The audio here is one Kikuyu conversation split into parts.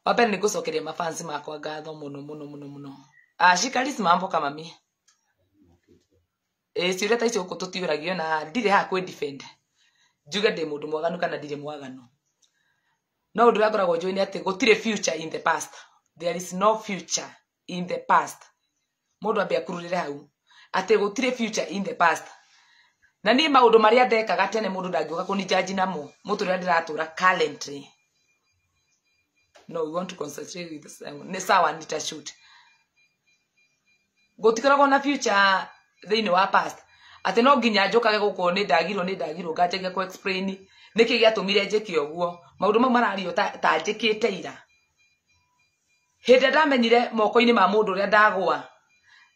Wa mbere nĩ ngũcokeria mafans makwa ngatho mũno mũno mũno mũno. Ah, shikarisma mambo kama mi. Ĩ ciũria ta icio gũkũ tũtiũragio na ndirĩ haha kwĩ defend. Njuge ndĩ mũndũ mwaganu kana ndirĩ mwaganu. No ũndũ ũrĩa ngoragwo njũĩ nĩ atĩ gũtirĩ future in the past. There is no future in the past. Mũndũ ambe akururĩre hau atĩ gũtirĩ future in the past. Na niĩ maũndũ marĩa ndekaga tene mũndũ ndangĩũka kũnijudge namo mũtũrĩre ũrĩa ndĩratũra currently. No, we want to concentrate with this. Nĩ sawa nitashoot. Gũtikoragwo na future thĩinĩ wa past. Atĩ no nginya njũkage gũkũ nĩ ndagirwo nĩ ndagirwo nganjagia kũ explain nĩkĩ gĩatũmire njĩke ũguo. Maũndũ mau marario ta njĩkĩte ira. Hĩndĩ ĩrĩa ndamenyire moko-inĩ ma mũndũ ũrĩa ndagũa,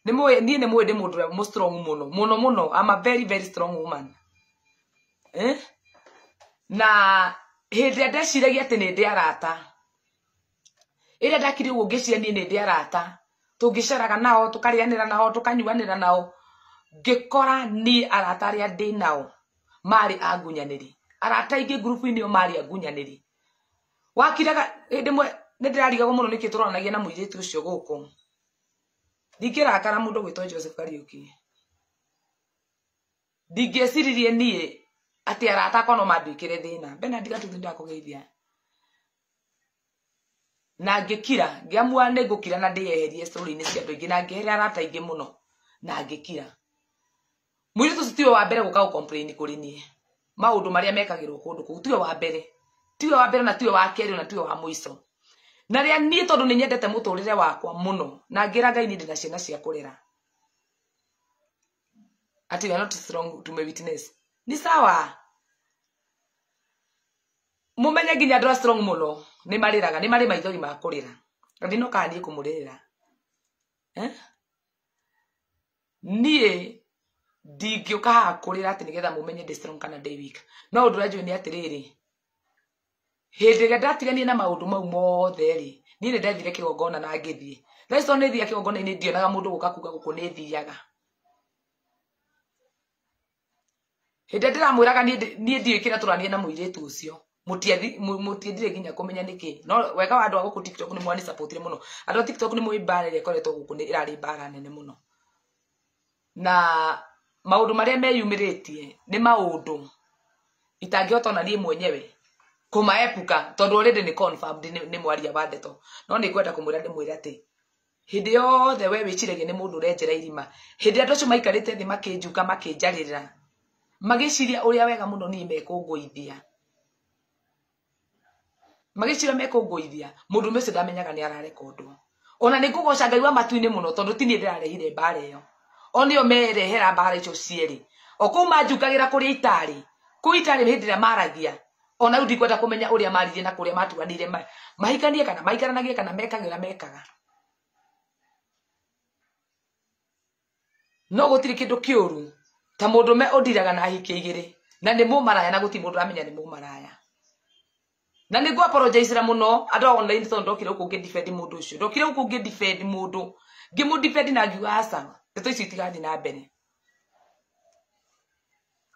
nĩ mũĩ niĩ nĩ mũĩ ndĩ mũndũ ũrĩa mũ strong mũno mũno mũno. I'm a very very strong woman. Eh? Na hĩndĩ ĩrĩa ndeciragia atĩ nĩ ndĩ arata, ĩrĩa ndakire ũguo ngĩciria niĩ nĩ ndĩ arata, tũngĩceraga nao, tũkarĩanĩra nao, tũkanyuanĩra nao, ngĩkora niĩ arata arĩa ndĩ nao marĩ angunyanĩri. Arata aingĩ ngurubu-inĩ ĩyo marĩ angunyanĩri. Wakiraga hĩndĩ ĩmwe nĩ ndĩrarigagwo mũno nĩkĩ tũronanagia na mũirĩtu ũcio gũkũ. Ndingĩrakara mũndũ gwĩtwo Joseph Kariũki. Ndingĩeciririe niĩ atĩ arata akwa no manduĩkĩre thĩna. Bernard Gatuthi ndakũgeithia. Na ngĩkira, ngĩamua nĩ ngũkira na ndĩyeherie story-inĩ cia andũ aingĩ na ngĩeheria arata aingĩ mũno na ngĩkira. Mũirĩtu ũcio tiwe wa mbere gũka gũ-complain kũrĩ niĩ maũndũ marĩa mekagĩrwo kũndũ kũu, tiwe wa mbere, tiwe wa mbere na tiwe wa kerĩ na tiwe wa mũico. Na rĩrĩa niĩ tondũ nĩ nyendete mũtũrĩre wakwa mũno na ngĩra Ngai niĩ ndĩna ciana cia kũrera, ati you are not strong to my witness. Ni sawa. Mumenye nginya andũ a strong mũno nĩ marĩraga, nĩ marĩ maithori ma kũrĩra. Na ndinokaga niĩ kũmũrĩrĩra. Eh? Niĩ ndingĩũka haha kũrĩra atĩ nĩgetha mũmenye ndĩ strong kana ndĩ weak. No ũndũ ũrĩa njũĩ nĩ atĩrĩrĩ, hĩndĩ ĩrĩa ndatiganire na maũndũ mau mothe rĩ, niĩ nĩ ndethire kĩgongona na ngĩthiĩ. Thaa ici tondũ nĩ thiaga kĩgongona-inĩ ndionaga mũndũ gũka kuga gũkũ nĩ thiaga. Hĩndĩ ĩrĩa ndĩramwĩraga niĩ ndiũĩ kĩrĩa tũrania na mũirĩtu ũcio, mũtiendire nginya kũmenya nĩkĩ. No wega wa andũ a gũkũ TikTok nĩ mwani supportire mũno. Andũ a TikTok nĩ mũĩ mbara ĩrĩa ĩkoretwo gũkũ nĩ ĩrarĩ mbara nene mũno. Na maũndũ marĩa meyumĩrĩtie nĩ maũndũ itangĩhota ona niĩ mwenyewe kũmaepuka tondũ already nĩ confirmed nĩ mwaria wa ndeto. No nĩ ngwenda kũmwĩra ndĩmwĩre atĩ hĩndĩ yothe we wĩciragia nĩ mũndũ ũrenjera irima, hĩndĩ ĩrĩa andũ acio maikarĩte thĩ makĩnjuka makĩnjarĩrĩra, magĩciria ũrĩa wega mũno niĩ mekũngũithia, magĩciria mekũngũithia, mũndũ ũcio ndamenyaga nĩ ararekondwo. Ona nĩ ngũgoca Ngai wa matu-inĩ mũno tondũ ti niĩ ndĩrarehire mbara ĩyo, o nĩo merehera mbara icio cierĩ. O kũu manjukagĩra kũrĩa itarĩ, kũu itarĩ hĩndĩ ĩrĩa maragia, ona rĩu ndikwenda kũmenya ũrĩa maririe na kũrĩa matuanĩire mahikanie kana maikaranagie kana mekage ũrĩa mekaga. No gũtirĩ kĩndũ kĩũru ta mũndũme ũndiraga na ahiki igĩrĩ na nĩ mũmaraya na gũtirĩ mũndũ ũramenya nĩ mũmaraya. Na nĩ ngũ apologize mũno andũ a online tondũ ndokire gũkũ ngĩ defend mũndũ ũcio, ndokire gũkũ ngĩ defend mũndũ, ngĩmũ defend na ngiuga aca, ndeto icio itigathiĩ na mbere.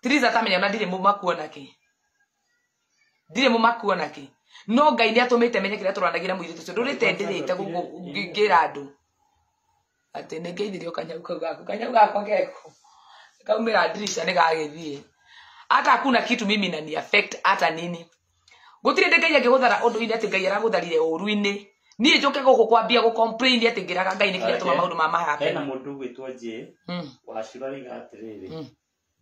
Tiriza tamenya ona ndirĩ mũmaku ona kĩ, ndirĩ mũmaku ona kĩ, no Ngai nĩ atũmĩte menye kĩrĩa tũranagia na mũirĩtu ũcio. Ndũrĩte ndĩrĩte gũkũ ngĩra andũ atĩ nĩ ngeithirio kanyau kau gaku, kanyau gakwa geko kaumĩra ndirisha nĩ gagĩthiĩ. Hata hakuna kitu mimi inani affect hata nini. Gũtirĩ hĩndĩ Ngai angĩgũthara ũndũ-inĩ atĩ Ngai aragũtharire ũru-inĩ. Niĩ njũke gũkũ kwambia gũ complain atĩ ngĩraga Ngai nĩkĩ gĩatũma maũndũ maya ma happen. Hena mũndũ ũgwĩtwo J Wachiro araiga atĩrĩrĩ,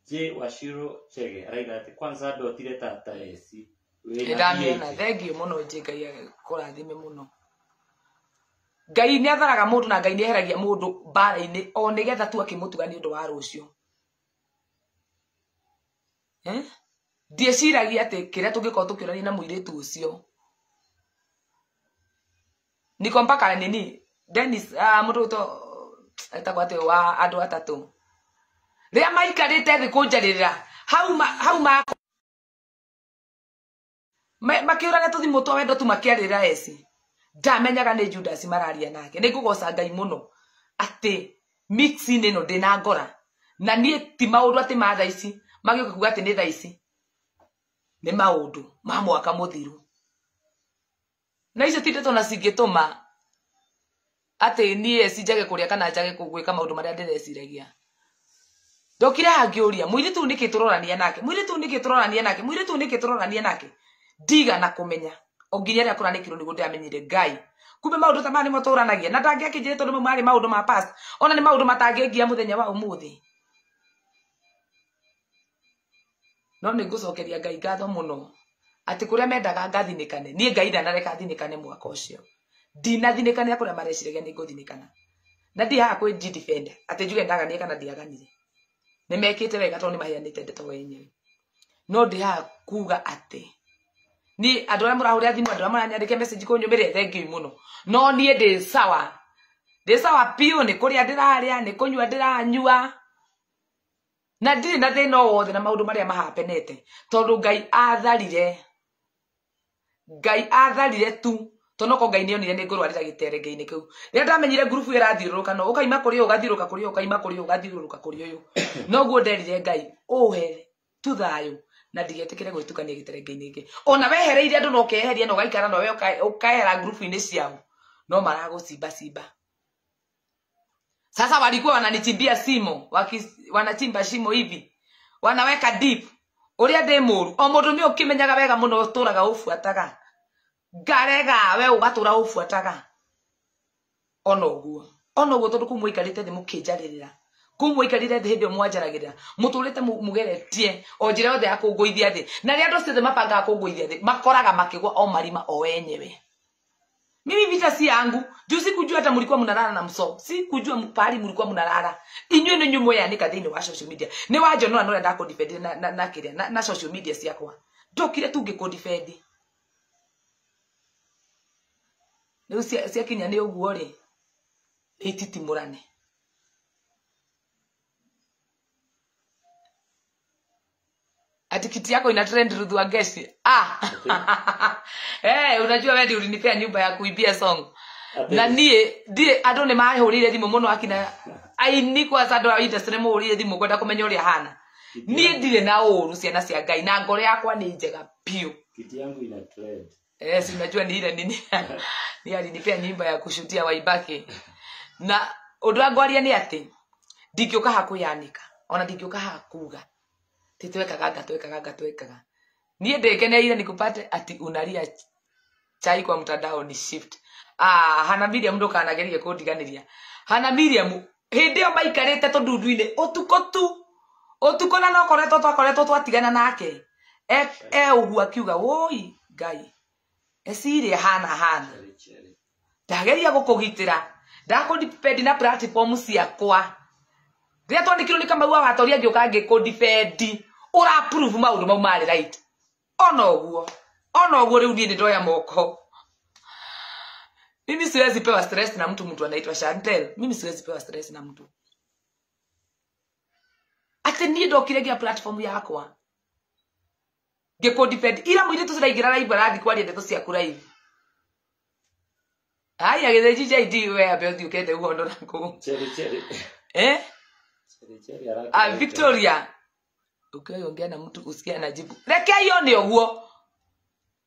J Wachiro Chege araiga atĩ kwanza ndotire tata eci. Nĩndamĩona, thengiũ mũno J, Ngai akũrathime mũno. Ngai nĩ atharaga mũndũ na Ngai nĩ eheragia mũndũ mbara-inĩ o nĩgetha tu akĩmũtuga nĩ ũndũ wa rũciũ. Eh? Ndieciragia atĩ kĩrĩa tũngĩkorwo tũkĩũrania na mũirĩtu ũcio niko mpaka nini Dennis, mũndũ ũgwĩtwo etagwo atĩ wa andũ atatũ rĩrĩa maikarĩte thĩ kũnjarĩrĩra hau makĩũrania tũthimũ twa wendo tu makĩarĩrĩra eci, ndamenyaga nĩ Judas mararia nake. Nĩ ngũgoca Ngai mũno atĩ mix-inĩ ĩno ndĩna ngora na niĩ ti maũndũ atĩ ma thaa ici magĩũka kuga atĩ nĩ thaa ici, nĩ maũndũ ma mwaka mũthiru. Na icio ti ndeto na cingĩtũma atĩ niĩ cinjage kũrĩa kana njage gwĩka maũndũ marĩa ndĩreciragia. Ndokire haha ngĩũria mũirĩtu ũyũ nĩkĩ tũrorania nake, mũirĩtu ũyũ nĩkĩ tũrorania nake, mũirĩtu ũyũ nĩkĩ tũrorania nake. Ndigana kũmenya o nginya rĩrĩa kũranĩkirwo nĩguo ndĩramenyire Ngai. Kumbe maũndũ ta maya nĩmo tũranagia na ndangĩakĩnjĩrire tondũ mau marĩ maũndũ ma past, ona nĩ maũndũ matangĩngia mũthenya wa ũmũthĩ. No nĩ ngũcokeria Ngai ngatho mũno atĩ kũrĩa mendaga ngathinĩkane, niĩ Ngai ndanareka thinĩkane mwaka ũcio. Ndinathinĩkanĩra kũrĩa mareciragia nĩ ngũthinĩkana. Na ndirĩ haha kwĩ defend atĩ njuge ndaganire kana ndiaganire. Nĩ mekĩte wega tondũ nĩ maheanĩte ndeto wenyewe. No ndĩ haha kuga atĩ niĩ andũ arĩa mũrahũrĩra thimũ, andũ arĩa mũranyandĩkĩra message kũnyũmĩrĩra, thank you mũno. No niĩ ndĩ sawa. Ndĩ sawa biũ, nĩ kũrĩa ndĩrarĩa, nĩ kũnyua ndĩranyua. Na ndirĩ na thĩna o wothe na maũndũ marĩa mahapenete tondũ Ngai atharire. Ngai atharire tu. Tondũ okorwo Ngai nĩonire nĩ ngũrwarĩra gĩterenge-inĩ kĩu. Rĩrĩa ndamenyire ngurubu ĩyo ĩrathiũrũrũka, no ũkaima kũrĩ ũyũ ũgathiũrũrũka kũrĩ ũyũ, ũkaima kũrĩ ũyũ ũgathiũrũrũka kũrĩ ũyũ. Noguo nderire Ngai ũhe tu thayũ na ndigetĩkĩre gwĩtukania gĩterenge-inĩ gĩkĩ. Ona wehereire andũ na ũkeheria na ũgaikara na ũkehera ngurubu-inĩ ciao, no maragũcimba cimba. Sasa walikuwa wananichimbia simo, wanachimba shimo hivi, wanaweka deep. Ũrĩa ndĩ mũru, o mũndũ nĩ ũkĩmenyaga wega mũno ũtũraga ũbuataga. Ngarega we ũgatũra ũbuataga. Ona ũguo, ona ũguo tondũ kũu mũikarĩte thĩ mũkĩnjarĩrĩra. Kũu mũikarĩte thĩ hĩndĩ ĩyo mwanjaragĩrĩra, mũtũrĩte mũgeretie o njĩra yothe ya kũngũithia thĩ. Na rĩrĩa andũ acio othe mabangaga kũngũithia thĩ, makoraga makĩgwa o marima o wenyewe. Mimi vita si yangu. Juu sikujua hata mlikuwa mnalala na mso. Sikujua pahali mlikuwa mnalala. Inyuĩ nĩ inyuĩ mweyanĩka thĩinĩ wa social media. Nĩ wanjonora no ũrenda kũndefend na kĩrĩa, na social media ciakwa. Ndokire tu ngĩkũdefend. Rĩu ciakinya nĩ ũguo rĩ, nĩ ititimũrane. Ati kiti yako ina trend Ruth Wangeci. Ah. Unajua wewe ndio ulinipea nyumba ya kuibia song. Na niĩ ndirĩ andũ nĩ mahũrĩire thimũ mũno akina aini kwanza andũ a industry mũhũrĩire thimũ kwenda kũmenya ũrĩa hana. Niĩ ndirĩ na ũru ciana cia Ngai na ngoro yakwa nĩ njega biũ. Kiti yangu ina trend. Si unajua ni ile nini. Ni alinipea nyumba ya kushutia Waibaki. Na ũndũ wa ngwaria nĩ atĩ ndingĩũka haha kwĩyanĩka, ona ndingĩũka haha kuga ti twekaga nga twekaga nga twekaga. Niĩ ndĩkeneire nikupate ati unaria chai kwa mtandao ni shift. Ah, Hana Miriam ndũkanagerie kũndiganĩria. Hana Miriam hĩndĩ ĩyo maikarĩte tũndundu-inĩ ũtukũ tu. Ũtukũ na no koretwo twakoretwo twatigana nake. E ũguo akiuga woi Ngai. Eciria hana hana. Ndageria gũkũgitĩra. Ndakũdefend na platform ciakwa. Rĩrĩa twandĩkirwo nĩ Kamau wa Watoria ngĩũka ngĩkũdefend. Ũra prove maũndũ mau marĩ right. Ona ũguo. Ona ũguo rĩu niĩ nĩ ndoya moko. Mimi siwezi pewa stress na mtu anaitwa Chantel. Mimi siwezi pewa stress na mtu. Ati niĩ ndokire ngia platform yakwa. Ngĩkũdefend. Ira mũirĩtu ũraingĩra live arathiĩ kwaria ndeto ciaku live. Haya gĩthĩnji JD we ambe ũthiĩ ũkende ũhondo na kũu. Cherry cherry. Eh? Cherry cherry araka. Ah, Victoria. Ukiongea na mtu usikie anajibu. Reke hiyo nĩ ũguo.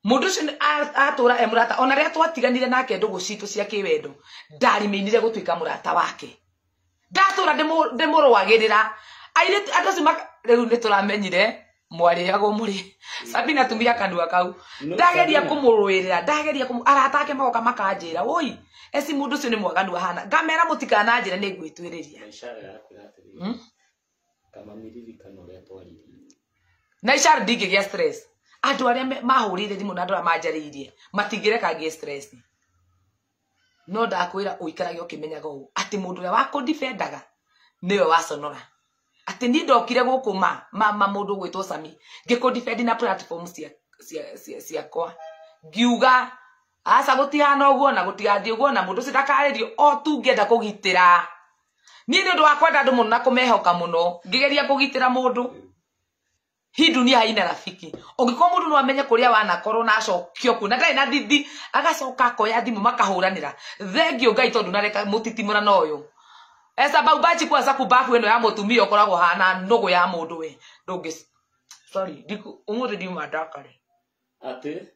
Mũndũ ũcio atũra e mũrata ona rĩrĩa twatiganire nake ndũgũ citũ cia kĩwendo ndarimĩinire gũtuĩka mũrata wake. Ndatũra ndĩmũrũagĩrĩra. Airĩtu andũ acio rĩu nĩ tũramenyire mwarĩagwo mũrĩ. Sabina tumia kanua kau. Ndageria kũmũrũĩrĩra, ndageria arata ake magoka makanjĩra, "Woi, eci mũndũ ũcio nĩ mwaganu ahana." Ngamera mũtikananjĩre nĩ ngwĩtuĩrĩria. Kama miririkano ũrĩa twaririe. Na icara ndingĩgĩa stress. Andũ arĩa mahũrĩire thimũ na andũ arĩa manjarĩirie matingĩreka ngĩe stress. No ndakwĩra ũikarage ũkĩmenyaga ũũ atĩ mũndũ ũrĩa wakũdefendaga nĩwe waconora. Atĩ niĩ ndokire gũkũ ma mũndũ ũgwĩtwo Sami ngĩkũdefend na platform ciakwa ngiuga aca gũtihana ũguo na gũtigathiĩ ũguo na mũndũ ũcio ndakarĩrio o tu ngĩenda kũgitĩra. Niĩ nĩ ũndũ wa kwenda andũ mũno na kũmehoka mũno ngĩgeria kũgitĩra mũndũ. Hii dunia haina rafiki. Ũngĩkorwo mũndũ no amenye kũrĩa wanakorwo na acokio kuo na ndarĩ na thithi agacoka akoya thimũ makahũranĩra. Thengio Ngai tondũ nareka mũtitimũrano ũyũ. Esa baubachi kwa saku bafu ĩno ya mũtumia ũkoragwo hana nũgũ ya mũndũ we. Ndũngĩ sorry, ndiku ũmũthĩ ndiuma ndakare. Atĩ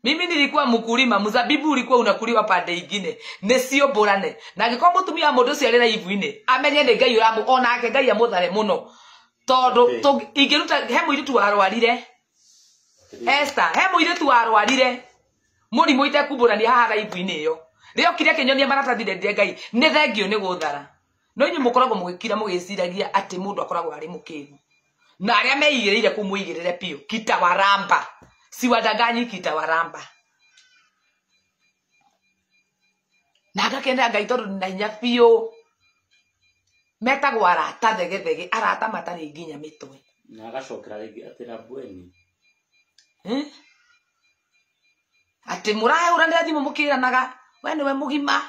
Mimi nilikuwa mkulima, mzabibu ulikuwa unakuliwa pande ingine. Nĩcio mbũrane. Na angĩkorwo mũtumia wa mũndũ ũcio arĩ live-inĩ, amenye nĩ Ngai ũramũ onake Ngai amũthare mũno. Tondũ ingĩruta he mũirĩtu warwarire. Esther, he mũirĩtu warwarire. Mũrimũ itekumbũrania haha live-inĩ ĩyo. Rĩokire akĩnyonia maratathi ndendire Ngai, nĩ thengio nĩ gũthara. No inyuĩ mũkoragwo mũgĩkira mũgĩciragia atĩ mũndũ akoragwo arĩ mũkĩgu. Na arĩa meigĩrĩire kũu mũigĩrĩre biũ, kitawaramba. Siwadanganyi kitawaramba. Na ngakenera Ngai tondũ ndĩ na hinya biũ. Metagwo arata thegethege, arata matarĩ nginya mĩtwe. Na agacokera rĩngĩ atĩ Rabweni. Atĩ mũrahũranĩra thimũ mũkĩranaga, we nĩwe mũgima.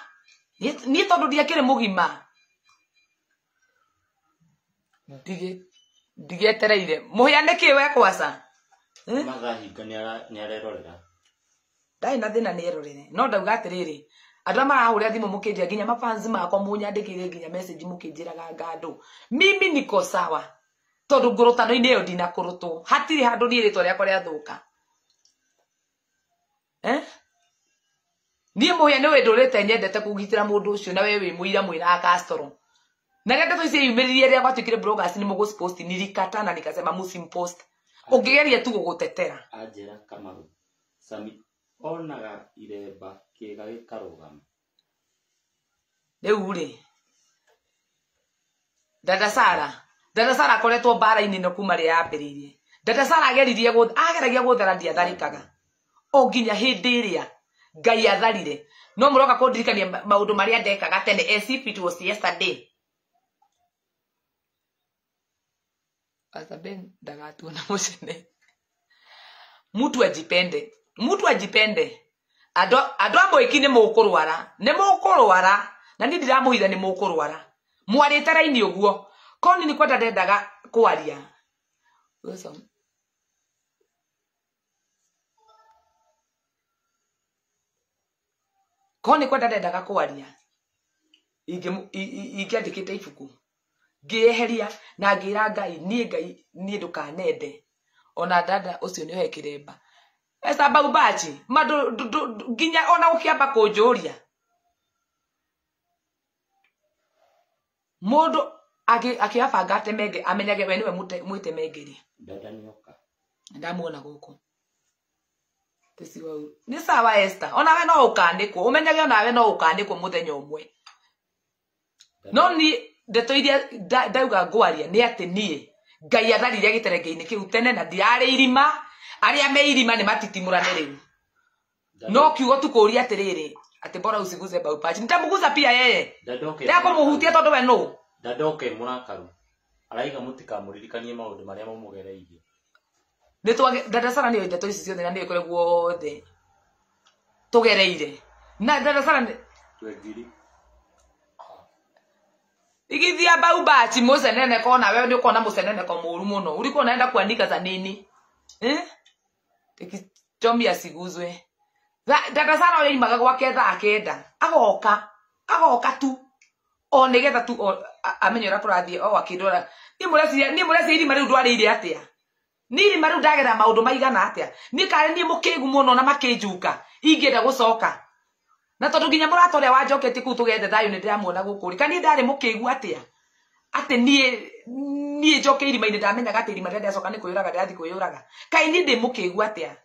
Niĩ tondũ ndiakĩrĩ mũgima. Ndigĩetereire. Mũhĩa nĩkĩ we kwaca? Mathahinga nĩarerorera. Ndarĩ na thĩna nĩerorere. No ndauga atĩrĩrĩ, andũ arĩa marahũrĩra thimũ mũkĩnjĩra nginya mafans makwa mũnyandĩkĩire nginya message mũkĩnjĩraga ngandũ. Mimi niko sawa. Tondũ ngũrũtano-inĩ ĩyo ndinakũrũtwo. Hatirĩ handũ niĩ rĩtwa rĩakwa rĩathũka. Niĩ mũhĩa nĩwe ndũrĩte nyendete kũgitĩra mũndũ ũcio na we wĩ mũira mwĩna Castro. Na rĩrĩa ndeto ici yumĩririe rĩrĩa gwatuĩkire bloggers nĩ mũgũcipost, nilikataa na nikasema mũsimpost. Ũngĩgeria tu gũgũtetera. Anjĩra Kamaru, Sami onaga iremba kĩga gĩkarũgama. Rĩu rĩ, Dada Sara akoretwo mbara-inĩ ĩno kuma rĩrĩa yambĩrĩirie. Dada Sara ageririe ageragia gũthara ndiatharĩkaga. O nginya hĩndĩ ĩrĩa Ngai atharire. No mũroka kũndirikania maũndũ marĩa ndekaga tene as if it was yesterday. Pastor Ben ndagatuona mũcene. Mtu ajipende. Mtu ajipende. Andũ a mũĩki nĩ mũkũrwara. Nĩ mũkũrwara. Na niĩ ndiramũhitha nĩ mũkũrwara. Mwarĩte raini ũguo. Koni nĩ kwenda ndendaga kwaria. Koni kwenda ndendaga kwaria. Ingĩandĩkĩte ibuku. Ngĩeheria na ngĩra Ngai, niĩ Ngai, niĩ ndũkanende. Ona dada ũcio nĩ ũhe kĩremba. Esther Baubachi, ma nginya ona ũkĩamba kũnjũria. Mũndũ akĩabanga atemenge, amenyage we nĩwe mwĩtemengeri. Dada nĩoka. Ndamuona gũkũ. Nĩ sawa Esther, ona we no ũkanĩkwo, ũmenyage ona we no ũkanĩkwo mũthenya ũmwe. No ni ndeto iria ndauga ngwaria nĩ atĩ niĩ Ngai atharire gĩterenge-inĩ kĩu tene na ndirarĩ irima, arĩa me irima nĩ matitimũrane rĩu. No kiugo tu kũũria atĩrĩrĩ, atĩ bora usiguze Baubachi. Nitamuguza pia yeye. Ndakũmũhutia tondũ we nũ. Ndadoke mũrakaru. Araiga mũtikamũririkanie maũndũ marĩa mũmũgereirie. Nĩ twage Dada Sara nĩyo ndeto ici ciothe na nĩyo kũrĩa guothe tũgereire. Na Dada Sara nĩ Twengiri. Igithia Baubachi mũcenene kona wewe nĩ ũkona mũcenene ko mũru mũno. Ulikuwa unaenda kuandika za nini? Ikichomi asiguzwe. Dada Sara ũrĩa imaga gwake thaa kenda. Agoka. Agoka tu. O nĩgetha tu amenye ũrĩa kũrathiĩ o akĩndwara. Niĩ mũreciria irima rĩu ndwarĩire atĩa? Niĩ irima rĩu ndagera maũndũ maigana atĩa? Niĩ karĩ niĩ mũkĩgu mũno na makĩnjuka. Ingĩenda gũcoka. Na tondũ nginya mũrata ũrĩa wanjoketie kũu tũgethe thayũ nĩ ndĩramuona gũkũ rĩ. Kana niĩ ndarĩ mũkĩgu atĩa? Atĩ niĩ njoke irima-inĩ ndamenyaga atĩ irima rĩrĩa ndĩracoka nĩ kwĩyũraga ndĩrathiĩ kwĩyũraga. Kaĩ niĩ ndĩ mũkĩgu atĩa?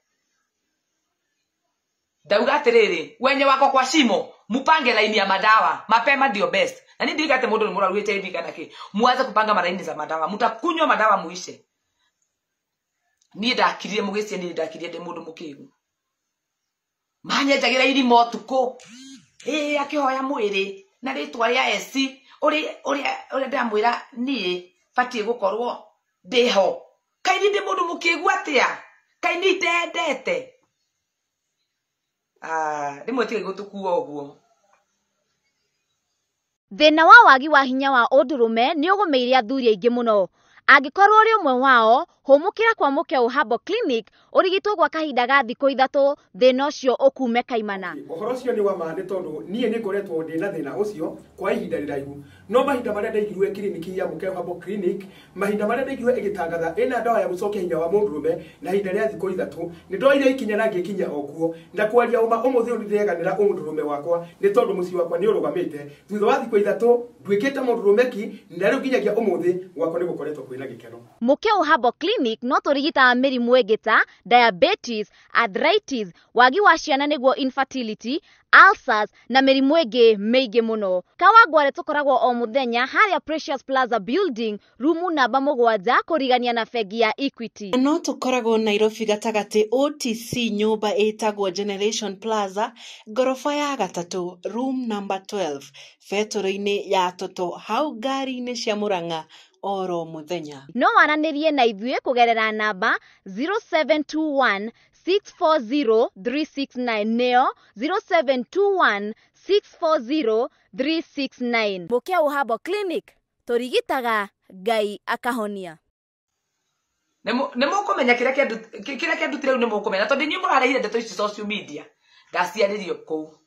Ndauga atĩrĩrĩ, wenye wako kwa shimo, mupange laini ya madawa, mapema ndio best. Na niĩ ndiuga atĩ mũndũ nĩ mũrwaru HIV kana kĩ. Muanze kupanga maraini za madawa, mutakunywa madawa muishe. Niĩ ndakirire mũgĩcie, niĩ ndakirire ndĩ mũndũ mũkĩgu. Manyenjagĩra irima ũtukũ. Akĩhoya mwĩrĩ na rĩtwa rĩa Esi, ũrĩa ndĩramwĩra niĩ batiĩ gũkorwo ndĩho. Kaĩ niĩ ndĩ mũndũ mũkĩgu atĩa? Kaĩ niĩ itendete? Rĩmwe tigai gũtũkua ũguo. Thĩna wa wagi wa hinya wa ũndũrũme nĩ ũgũmĩire athuri aingĩ mũno. Angĩkorwo ũrĩ ũmwe wao, hũmũkĩra kwa Mũkeu Herbal Clinic ũrigitwo gwa kahinda ga thikũ 3 thĩna ũcio ũkume kaimana. Ũhoro ũcio nĩ wa ma nĩ tondũ niĩ nĩ ngoretwo ndĩ na thĩna ũcio kwa ihinda rĩraihu. No mahinda marĩa ndaigirwe kiriniki ya Mũkeu Herbal Clinic, mahinda marĩa ndaigirwe ĩgĩtangatha ĩna ndawa ya gũcokia hinya wa mũndũrũme na ihinda rĩa thikũ 3, nĩ ndoire ikinya na ngĩkinya o kuo. Na kwaria ũma ũmũthĩ ũyũ nĩndĩreganĩra ũmũndũrũme wakwa nĩ tondũ mũciĩ wakwa nĩ ũrũgamĩte. Thutha wa thikũ 3 nduĩkĩte mũndũrũme ki, na rĩu nginyagia ũmũthĩ gwakwa nĩ gũkoretwo kwĩna gĩkeno. Mũkeu Herbal Clinic no tũrigitaga mĩrimũ ĩngĩ ta diabetes, arthritis, wagi wa ciana nĩguo infertility, ulcers na mĩrimũ ĩngĩ mĩingĩ mũno. Kawangware tũkoragwo o mũthenya harĩa Precious Plaza Building, rumu namba 7 kũrigania na bengi ya Equity. No tũkoragwo Nairobi gatagatĩ OTC nyũmba ĩtagwo Generation Plaza, ngoroba ya 3, room number 12, betũrũ-inĩ ya Toto hau ngari-inĩ cia Murang'a oro mũthenya. No waranĩrie na ithuĩ kũgerera namba 0721 640 369 nĩyo 0721 640 369. Mũkeu Herbal Clinic, tũrigitaga Ngai akahonia. Nĩ mũkũmenya kĩrĩa kĩandutire rĩu nĩ mũkũmenya tondũ inyuĩ mũrarehire ndeto ici social media ndaciarĩrio kũu.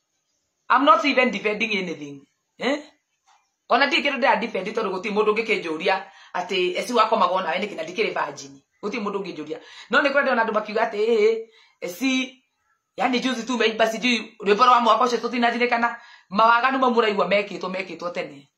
I'm not even defending anything. Ona ndirĩ kĩndũ ndĩra defend tondũ gũtirĩ mũndũ ũngĩkĩnjũria atĩ eci wakomagwo nawe nĩkĩ na ndikĩrĩ virgin. Gũtirĩ mũndũ ũngĩnjũria. No nĩ kwenda ona andũ makiuga atĩ ĩĩ eci yani juzi tu meimba sijui rwĩmbo rwa mwaka ũcio tũtinathirekana mawaganu mau mũraigua mekĩtwo tene.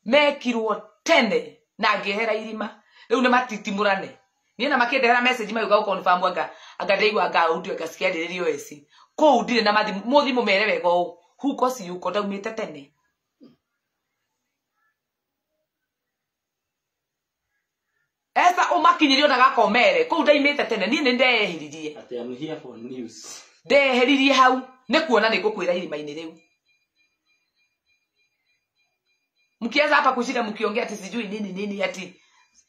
Mekirwo tene na ngĩehera irima. Rĩu nĩ matitimũrane. Niĩ na makĩndehera message mauga gũ confirm anga ndaigua anga audio ngaciarĩrĩrio eci. Kũu ndirĩ na mathimũ mũthi mũmere wega ũũ. Huko si yuko ndaumĩte tene. Esa umakinyirio na gakomere kũu ndaimĩte tene niĩ nĩ ndeheririe. Atĩ I'm here for news. Ndeheririe hau nĩ kuona nĩ ngũkwĩra irima-inĩ rĩu. Mkianza hapa kushinda mkiongea ati sijui nini nini ati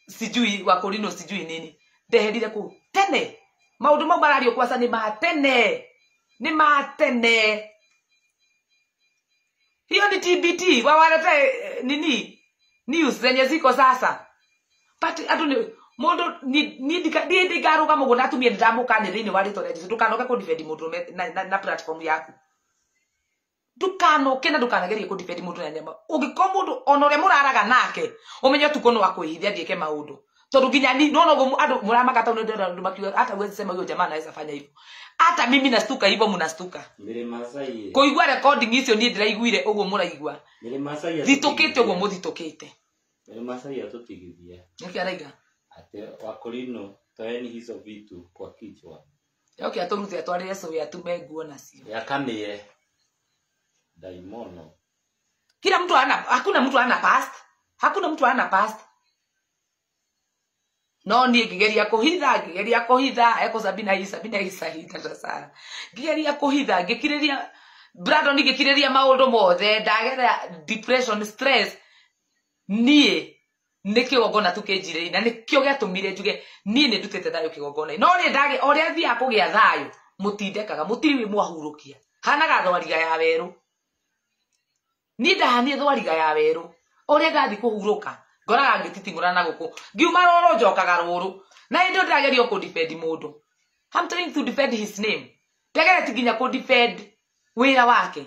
sijui wakorino sijui nini. Ndeherire kũu tene. Maũndũ mau marario kwasa nĩ ma tene. Nĩ ma tene. Hiyo ni TBT wawalete nini news zenye ziko sasa. But andu ni mundu ni ndingaruga mugunda atumia ndamukane thiini wa ritwa ria Jesu ndukanoke ku defend mundu na platform yaku. Ndukanoke na ndukanagerie ku defend mundu na nyama. Ungikorwo mundu ona uria muraraga nake umenye tuko no akwihithia ndieke maundu. Tondu nginya ni no no andu muramaka tondu ndona andu makiuga hata huwezi sema huyo jamaa anaweza fanya hivyo. Hata mimi nastuka hivyo mnastuka. Mire Masai. Kuigua recording icio ni ndiraiguire uguo muraigua. Mire Masai. Thitũkĩte uguo muthitũkĩte. Mire Masai atutigithia. Niki araiga? Ate wakorino toeni hizo vitu kwa kichwa. Yoke aturute atwarire so atume nguo nacio. Yakamie. Daimono. Kila mtu ana hakuna mtu ana past. Hakuna mtu ana past. No niĩ ngĩgeria kũhitha eko Sabina hii Sabina hii sahi tata Sara. Ngĩgeria kũhitha ngĩkirĩria Brandon ngĩkirĩria maũndũ mothe ndagera depression stress niĩ nĩ kĩgongona tu kĩnjirĩire na nĩkĩo gĩatũmire njuge niĩ nĩ ndutĩte thayũ kĩgongona. No rĩ ndage ũrĩa thiaga kũgĩa thayũ mũtindekaga mũtirĩ wĩ mwahurũkia. Hanaga thwariga ya werũ. Niĩ ndahanie thwariga ya werũ. Ũrĩa ndathiĩ kũhurũka ngoraga ngĩtiting'ũra na gũkũ ngiuma rũrũ njokaga rũrũ na hĩndĩ ĩyo ndĩrageria kũ defend mũndũ. I'm trying to defend his name. Ndĩrageria nginya kũ defend wĩra wake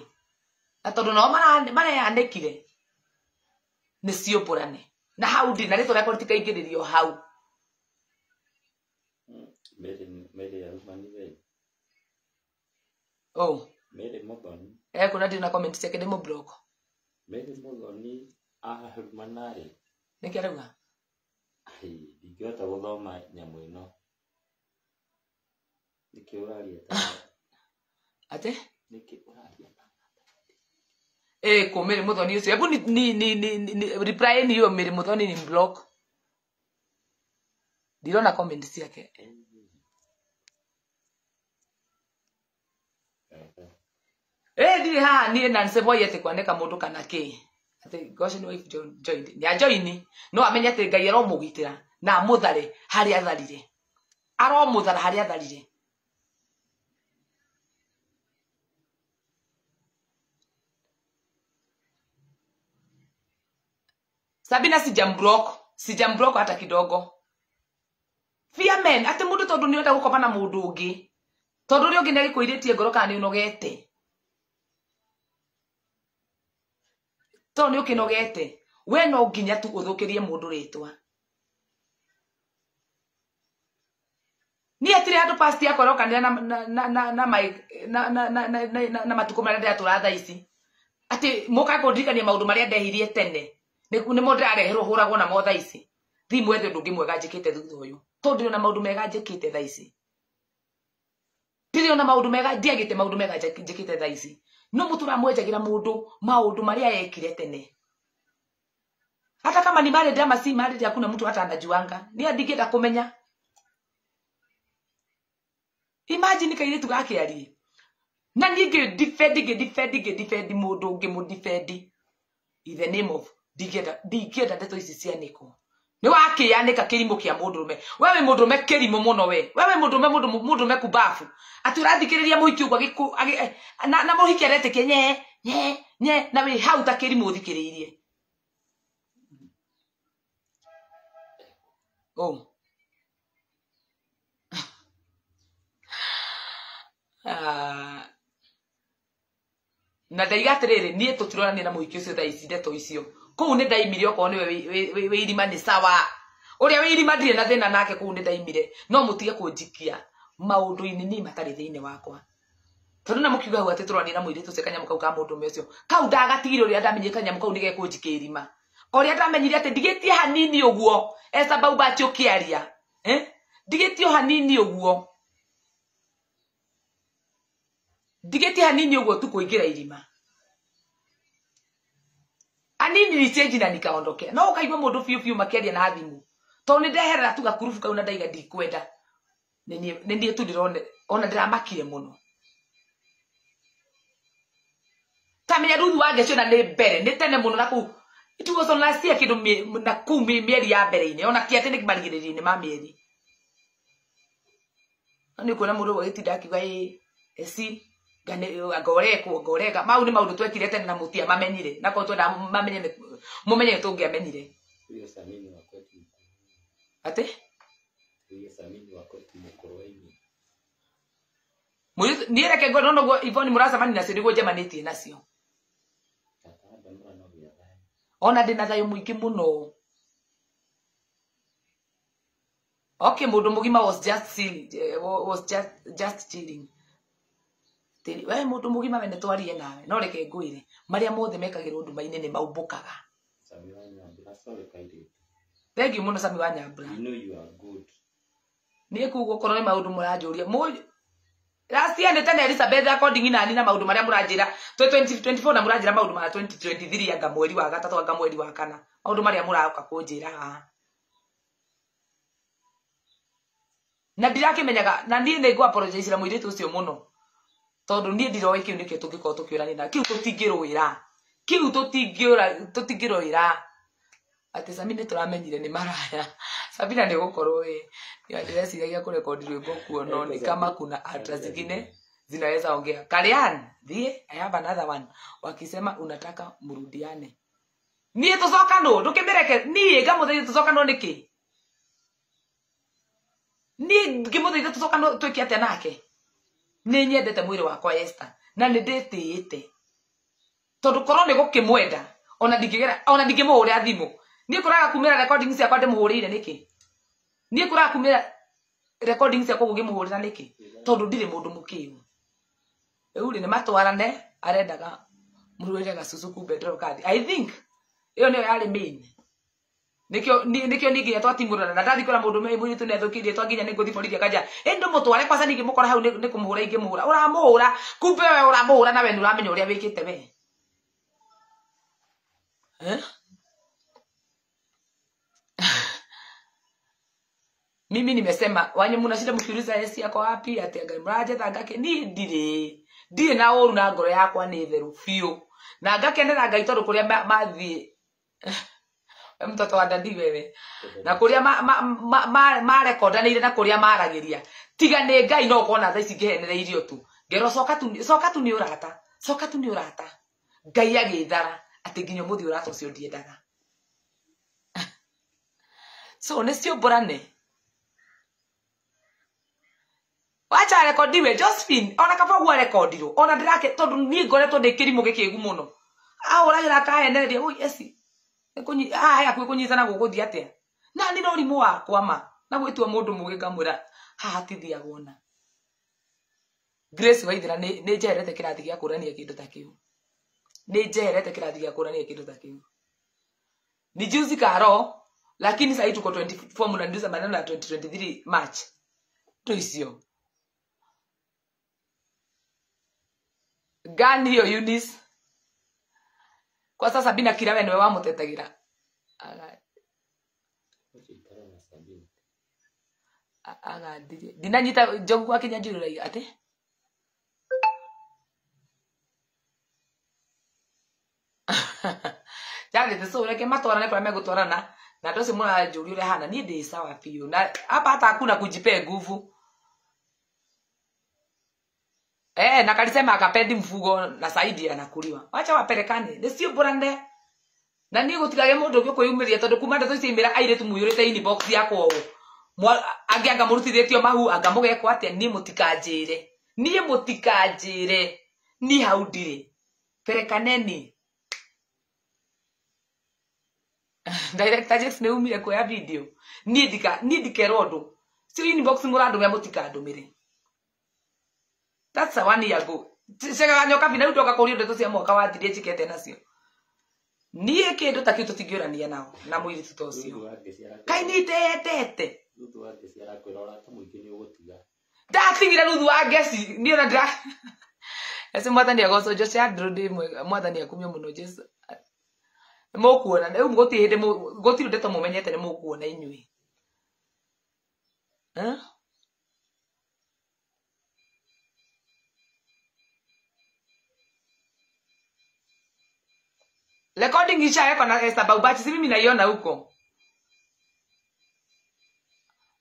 na tondũ nao mareyanĩkire nĩ ciũmbũrane na hau ndĩ na rĩtwa rĩakwa rĩtikaingĩrĩrio hau. Mary yarumanire. Oh. Mary Muthoni. Kuna ndĩ na comment ciake ndĩ mũblock. Mary Muthoni arumanarĩ. Nĩkĩ arauga? Ndingĩhota gũthoma nyamũ ĩno. Nĩkĩ ũraria ta? Atĩ? Nĩkĩ ũraria ta? Ko Mary Muthoni ũcio. Hebu ni reply ni hiyo Mary Muthoni ni block. Ndirona comment ciake. Ndirĩ haha niĩ Nancy Boy atĩ kwanĩka mũndũ kana kĩ. Ati Goshen wife joined. Ni ajoini no amenye ati Ngai aromugitira na amuthare haria atharire. Aromuthara haria atharire. Sabina sijamblock. Sijamblock hata kidogo. Fear men ati mundu tondu ni urenda gukoma na mundu ungi. Tondu uri ungi ni agikuiritie ngoro kana ni unogete. Tondu ni ukinogete. We no nginya tu uthukirie mundu ritwa. Ni atire andu past yakwa rokanira na na na na na na na na na matuko maria ndiratura thaa ici. Ati muka kundirikania maundu maria ndehirie tene. Ni mo ndirareherwo huragwo namo thaa ici. Thi mwethe undu ungi mwega njikite thutha uyu. Tondu ndiri na maundu mega njikite thaa ici. Ndiri na maundu mega ndiagite maundu mega njikite thaa ici. No mutura mwenjagira mundu maundu maria ekire tene. Hata kama ni married ama si married hakuna mtu hata anajuanga. Ni andingĩenda kumenya. Imagine kairitu gake arie. Na niĩ ngĩ defend mundu ngĩ defend in the name of ndingĩenda ndeto ici cianĩkwo. Nĩ wakĩanĩka kĩrimũ kĩa mũndũrũme. Wewe mũndũrũme kĩrimũ mũno we. Wewe mũndũrũme mũndũrũme kubafu. Atĩ ũrathikĩrĩria mũhiki ũguo na mũhiki aretĩkia nye nye nye na wĩ hau ta kĩrimũ ũthikĩrĩirie. Oh. Na ndaiga atiriri nie tutirorania na muhiki ucio thaa ici ndeto icio kuu ni ndaimire okorwo niwe wi irima ni sawa uria wi irima ndirĩ na thĩna nake kuu ni ndaimire no mutige kunjikia maundu-inĩ ni matarĩ thĩinĩ wakwa tondu na mukiuga hau atĩ tũrorania na mũirĩtu ũcio kanyamũ kau ka mũndũrũme ũcio kau ndagatigire ũrĩa ndamenyire kanyamũ kau nĩgekũnjikia irima ũrĩa ndamenyire atĩ ndigĩtie hanini ũguo Esther Baubachi ũkĩaria ndigĩtie hanini ũguo ndigĩtie hanini ũguo tu kũingĩra irima anini lichange na nikaondokea no ukaigua mundu biu biu makiaria na thimu tondu ni ndeherera tu gakurubu kau na ndaiga ndikwenda ni nie tu ndirone ona ndiramakire muno tamenya Ruth Wangechi na ni mbere ni tene muno na kuu it was on last year kindu na kuu mieri ya mbere-inĩ ona ti atĩ nĩ marigĩrĩrio-inĩ ma mĩeri no nĩ kuona mũndũ agĩtinda akiuga ĩ eci ngorekwo ngoreka mau nĩ maũndũ twekire tene na mũtia mamenyire na korwo twendaga mamenye mumenye tũngĩamenyire. Atĩ niĩ reke ngone noguo Ivoni mũracemania nacio nĩguo njemanĩtie nacio ona ndĩna thayũ mũingĩ mũno. Okay, mũndũ mũgima was just was just chilling. We mũndũ mũgima we nĩtwarie nawe no reke ngwĩre marĩa mothe mekagĩrwo nduma-inĩ nĩ maumbũkaga. Thank you mũno Sami wa Nyambura. You know you are good. Niĩ kũu gũkorwo nĩ maũndũ mũranjũria last year nĩ tene Elizabeth according nani na maũndũ marĩa mũranjĩra 2024 na mũranjĩra maũndũ ma 2023 anga mweri wa gatatũ anga mweri wa kana maũndũ marĩa mũroka kũnjĩra haha na ndirakĩmenyaga na niĩ nĩ ngũ apologize na mũirĩtu ũcio mũno tondu niĩ ndiroĩ kĩu nĩkĩo tũngĩkorwo tũkĩũrania na kĩu tũtingĩrũĩra kĩu tũtingĩrũĩra atĩ Sami nĩ tũramenyire nĩ maraya Sabina nĩ gũkorwo ĩ ndĩreciragia kũrekondi rwĩmbo kuo no ni kama kuna atra zingine zinaweza ongea. Karian thiĩ I have another one wakisema unataka mrudiane niĩ tũcokanwo ndũkĩmĩreke niĩ ngamũthaitha tũcokanwo nĩkĩ niĩ ngĩmũthaitha tũcokanwo twĩke atĩa nake nĩ nyendete mwĩrĩ wakwa Esther na nĩ ndĩtĩĩte tondu korwo nĩ gũkĩmwenda ona ndingĩgera ona ndingĩmũhũrĩra thimũ niĩ kũraga kumĩra recording ciakwa ndĩmũhũrĩire nĩkĩ niĩ kũraga kumĩra recording ciakwa ũguo ngĩmũhũrĩra nĩkĩ tondu ndirĩ mũndũ mũkĩgu rĩu rĩ nĩ matwarane arendaga mũrũĩre gacucu kumbe ndĩrokathi I think ĩyo nĩyo yarĩ main nikio niĩ nginya twatimũrana na ndathi kwĩra mũndũ mũirĩtu nĩ athũkĩirie twa nginya nĩ ngũthiĩ borithi akanja ĩ ndũmũtware kwanza ningĩ mũkora hau nĩ kũmũhũra ingĩmũhũra ũramũhũra kumbe we ũramũhũra na we nĩ ũramenya ũrĩa wĩkĩte we Mimi nimesema wanyu mnashinda mkiuliza Esi yako wapi ati anga mrajetha ngake ni ndirĩ na ũru na ngoro yakwa nĩ theru biũ na ngakenera Ngai tondũ kũrĩa mathiĩ mtoto wa dadi wewe na kuria marekondanĩire na kuria maragĩria tiga nĩ Ngai no ũkona thaa ici ngĩhenereirio tu ngero coka tu nĩ ũrata coka tu nĩ ũrata Ngai agĩthara atĩ nginya ũmũthĩ ũrata ũcio ndiendaga. So nĩ ciũmbũrane. Wacha rekodiwe Josephine ona kaba guo rekodirwo ona ndirake tondu nie ngoretwo ndi kirimo gikigu muno ahuragira akahenereria oi eci haha hakuhi kunyitana guguthii atia na ni no rimu wakwa ma na gwitua mundu mugi ngamwira haha tithiagwo na Grace Waithira ni njeherete kirathi gia kurania kindu ta kiu ni njeherete kirathi gia kurania kindu ta kiu ni juzi karo lakini sasa tuko 24 mnaniuliza maneno ya 2023 March tu icio gani hiyo Eunice kwa sasa Sabina kira we niwe wamutetagira agandirie ndinanyita njogu kwa Kenya njurura ate Jathi so reke matwarane kuria megutwarana na andu acio muranjũria ũrĩa hana niĩ ndĩ sawa biũ na hapa hata hakuna kujipea nguvu. Na kalisema akapendi mfugo na Saidi anakuliwa. Wacha waperekane. Nĩ ciũmbũrane. Na niĩ gũtigage mũndũ ũngĩ ũkwĩyumĩria tondũ kuma ndeto icio imĩra airĩtu mũiyũrĩte inbox yakwa ũũ. Angĩ anga mũrutithĩtio mahu anga mũgekwo atĩa niĩ mũtikanjĩre. Niĩ mũtikanjĩre. Niĩ hau ndirĩ. Perekaneni. Director James nĩ umire kuoya video. Niĩ ndikerwo ũndũ. Cio inbox mũrandũmĩra mũtikandũmĩre. That's a 1 year ago. Cega nyoka bina ndoka kũrio ndeto cia mwaka wa thirie njikete nacio. Niĩ kĩndũ ta kĩu tũtingĩũrania nao na mũirĩtu ta ũcio. Kaĩ niĩ ndeyendete. Ruthu wa Ngeci arakwĩra ũrata mũingĩ nĩ ũgũtiga. Ndatigire Ruthu wa Ngeci niĩ ona ndira. Ese mwathani agocwo Jose Andrew ndĩ mwega mwathani akumio mũno Jesu. Mũkuona rĩu gũtirĩ hĩndĩ gũtirĩ ndeto mũmenyete nĩ mũkuona inyuĩ. Eh? Recording ishawekwa na Esther Baubachi, si mimi naiona huko.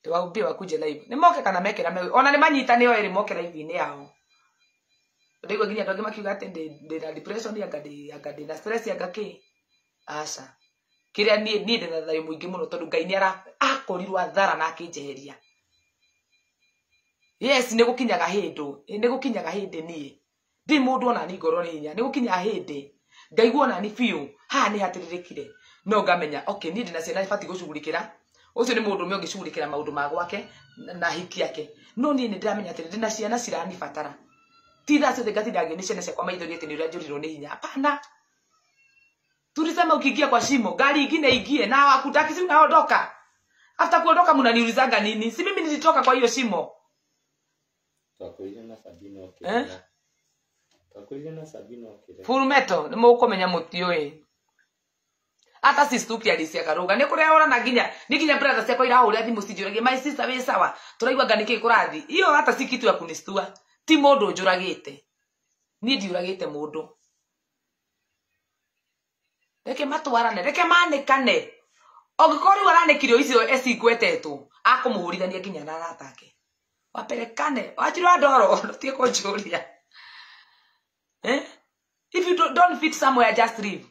Tuwaambie wakuje live. Ni moke kana meke na mewe. Ona ni manyita nio eri moke live ni yao. Ndiko nginya andũ angĩ makiuga atĩ ndĩ na depression anga ndĩ na stress anga kĩ. Aca. Kĩrĩa niĩ ndĩ na thayũ mũingĩ mũno tondũ Ngai nĩ akorirwo athara na akĩnjeheria. Yes, nĩ gũkinyaga hĩndũ. Nĩ gũkinyaga hĩndĩ niĩ. Ndi mũndũ ona ni ngoro nĩ hinya. Nĩ gũkinyaga hĩndĩ ngaigua ona ni biũ haha nĩ hatĩrĩrĩkire no ngamenya okay niĩ ndĩ na ciana batiĩ gũcugurikĩra ũcio nĩ mũndũ ũmwe ũngĩcugurikĩra maũndũ ma gwake na hiki yake no niĩ nĩ ndĩramenya atĩ ndĩ na ciana ciranibatara ti thaa ciothe ngatindagio nĩ ciana ciakwa maithori atĩ nĩ ũrĩa njũrirwo nĩ hinya hapana. Tulisema ukiingia kwa shimo gari ingine ingie na hakutaki si unaondoka. After kuondoka mnaniulizanga nini? Si mimi nilitoka kwa hiyo shimo. Twakwĩrire na Sabina okĩrĩra. Twakwĩrire na Sabina okĩrĩra. Full metal nĩ mũkũmenya mũtiũĩ. Hata sistuki Alicia Karuga nĩ kũrĩa ora na nginya nĩ nginya brother ciakwa irahũrĩra thimũ cinjũragie my sister wĩ sawa tũraigua anga nĩkĩ kũrathi iyo hata si kitu ya kunistua ti mũndũ njũragĩte niĩ ndiũragĩte mũndũ. Reke matwarane reke manĩkane ũngĩkorwo rĩu aranĩkirio icio ecingwetetwo akũmũhũrithania nginya na arata ake waperekane wachirwo andoro ndũtige kũnjũria. Eh? If you don't fit somewhere just leave.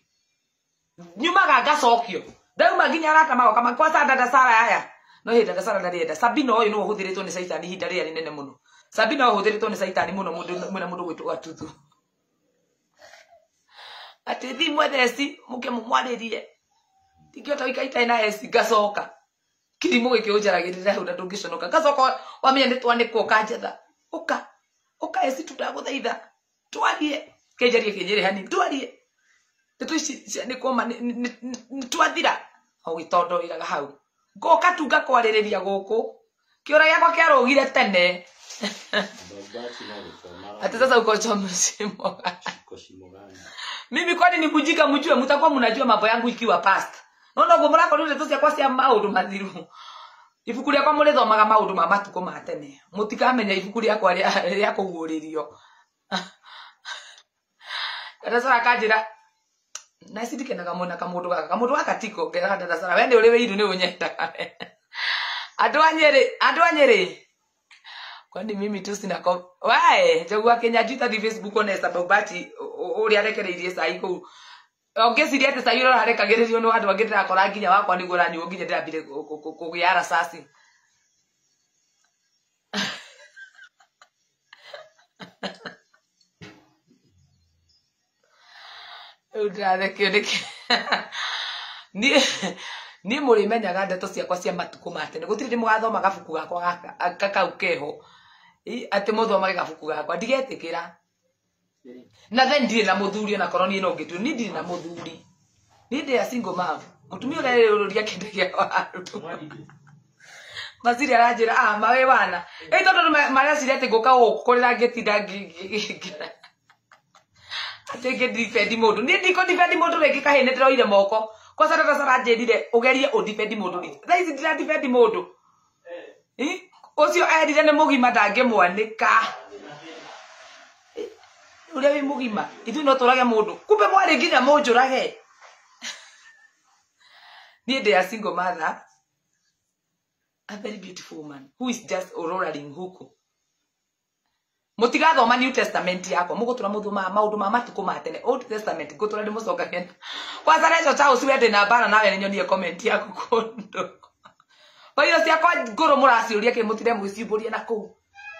Nyumaga ngacokio ndauma nginya arata magoka makwata dada Sara aya no hĩ dada Sara ndarĩenda Sabina ũyũ nĩwe ũhũthĩrĩtwo nĩ caitani ihinda rĩrĩa rĩnene mũno. Sabina ũhũthĩrĩtwo nĩ caitani mũno mũndũ mwĩna mũndũ gwĩtwo Gatuthu atĩ thi mwethe eci mũke mũmwarĩrie ndingĩhota gũikara itarĩ na eci ngacoka kĩrimũ gĩkĩ ũnjaragĩrĩra hau na ndũngĩconoka ngacoka wamenya nĩ twanĩkwo ũkanjetha ũka ũka eci tu ndagũthaitha twarie kĩnjarie kĩnjĩre hanini twarie ndeto ici cianĩkwo ma nĩ twathira ũgĩtondoiraga hau ngoka tu ngakwarĩrĩria gũkũ kĩũra gĩakwa kĩarũgire tene. Ati sasa uko shimo. Mimi kwani ni mujika mjue mtakuwa mnajua mambo yangu ikiwa past. Naona ugo murako ndeto ciakwa cia maundu mathiru. Ibuku rĩakwa mũrĩthomaga maũndũ ma matukũ ma tene. Mũtikamenya ibuku rĩakwa rĩa kũguũrĩrio. Dada Sara kanjĩra na ici ndikenaga mũno na kamũndũ gaka. Kamũndũ gaka tiko ngeraga dada Sara we nĩ ũrĩ wĩiru nĩ ũnyendaga. Andũ a Nyĩrĩ kwani mimi tu sina ko wae njogu wa Kenya njita thi Facebook ona Esther Baubachi ũrĩa arekereirie cai kũu Ongeciria atĩ cai ũrĩa ũrarekagĩrĩrio nĩ andũ angĩ ndĩrakora nginya wakwa nĩguo ũranyuo nginya ndĩrambire kũgĩa racaci. Rĩu ndĩrathekio nĩkĩ? Niĩ mũrĩmenyaga ndeto ciakwa cia matukũ ma tene. Gũtirĩ hĩndĩ mũgathoma gabuku gakwa gaka kau keho. Atĩ mũthomage gabuku gakwa ndigetĩkĩra. Na then ndirĩ na mũthuri ona korwo niĩ no ngĩtue niĩ ndirĩ na mũthuri. Niĩ ndĩ a single mom. Mũtumia ũrĩa ũrũria kĩndũ kĩa waru. Maciri aranjĩra ah mawe wana. Ĩ tondũ mareciria atĩ ngũka gũkũ kũrĩra ngĩtinda atĩ ngĩdefend mũndũ. Niĩ ndikũdefend mũndũ rĩngĩ kahĩ nĩ ndĩroire moko. Kwanza tata aranjĩrire ũgerie ũdefend mũndũ rĩngĩ. Thaa ici ndiradefend mũndũ. Ũcio erire nĩ mũgima ndangĩmwanĩka. Ũrĩa wĩ mũgima ithuĩ no tũrage mũndũ. Kumbe mwarĩ nginya mũnjũrage. Niĩ ndĩ a single mother, a very beautiful woman who is just auroraing huku. Mũtigathoma New Testament yakwa, mũgũtũra mũthomaga maũndũ ma matukũ ma tene. Old Testament ngũtũra ndĩmũcokagia. Kwanza Rachel Charles we ndĩ na mbara nawe nĩ nyonie comment yaku kũndũ. Bairo ciakwa ngũrũ mũraciũria kĩ mũtire mũgĩciumbũria na kũu.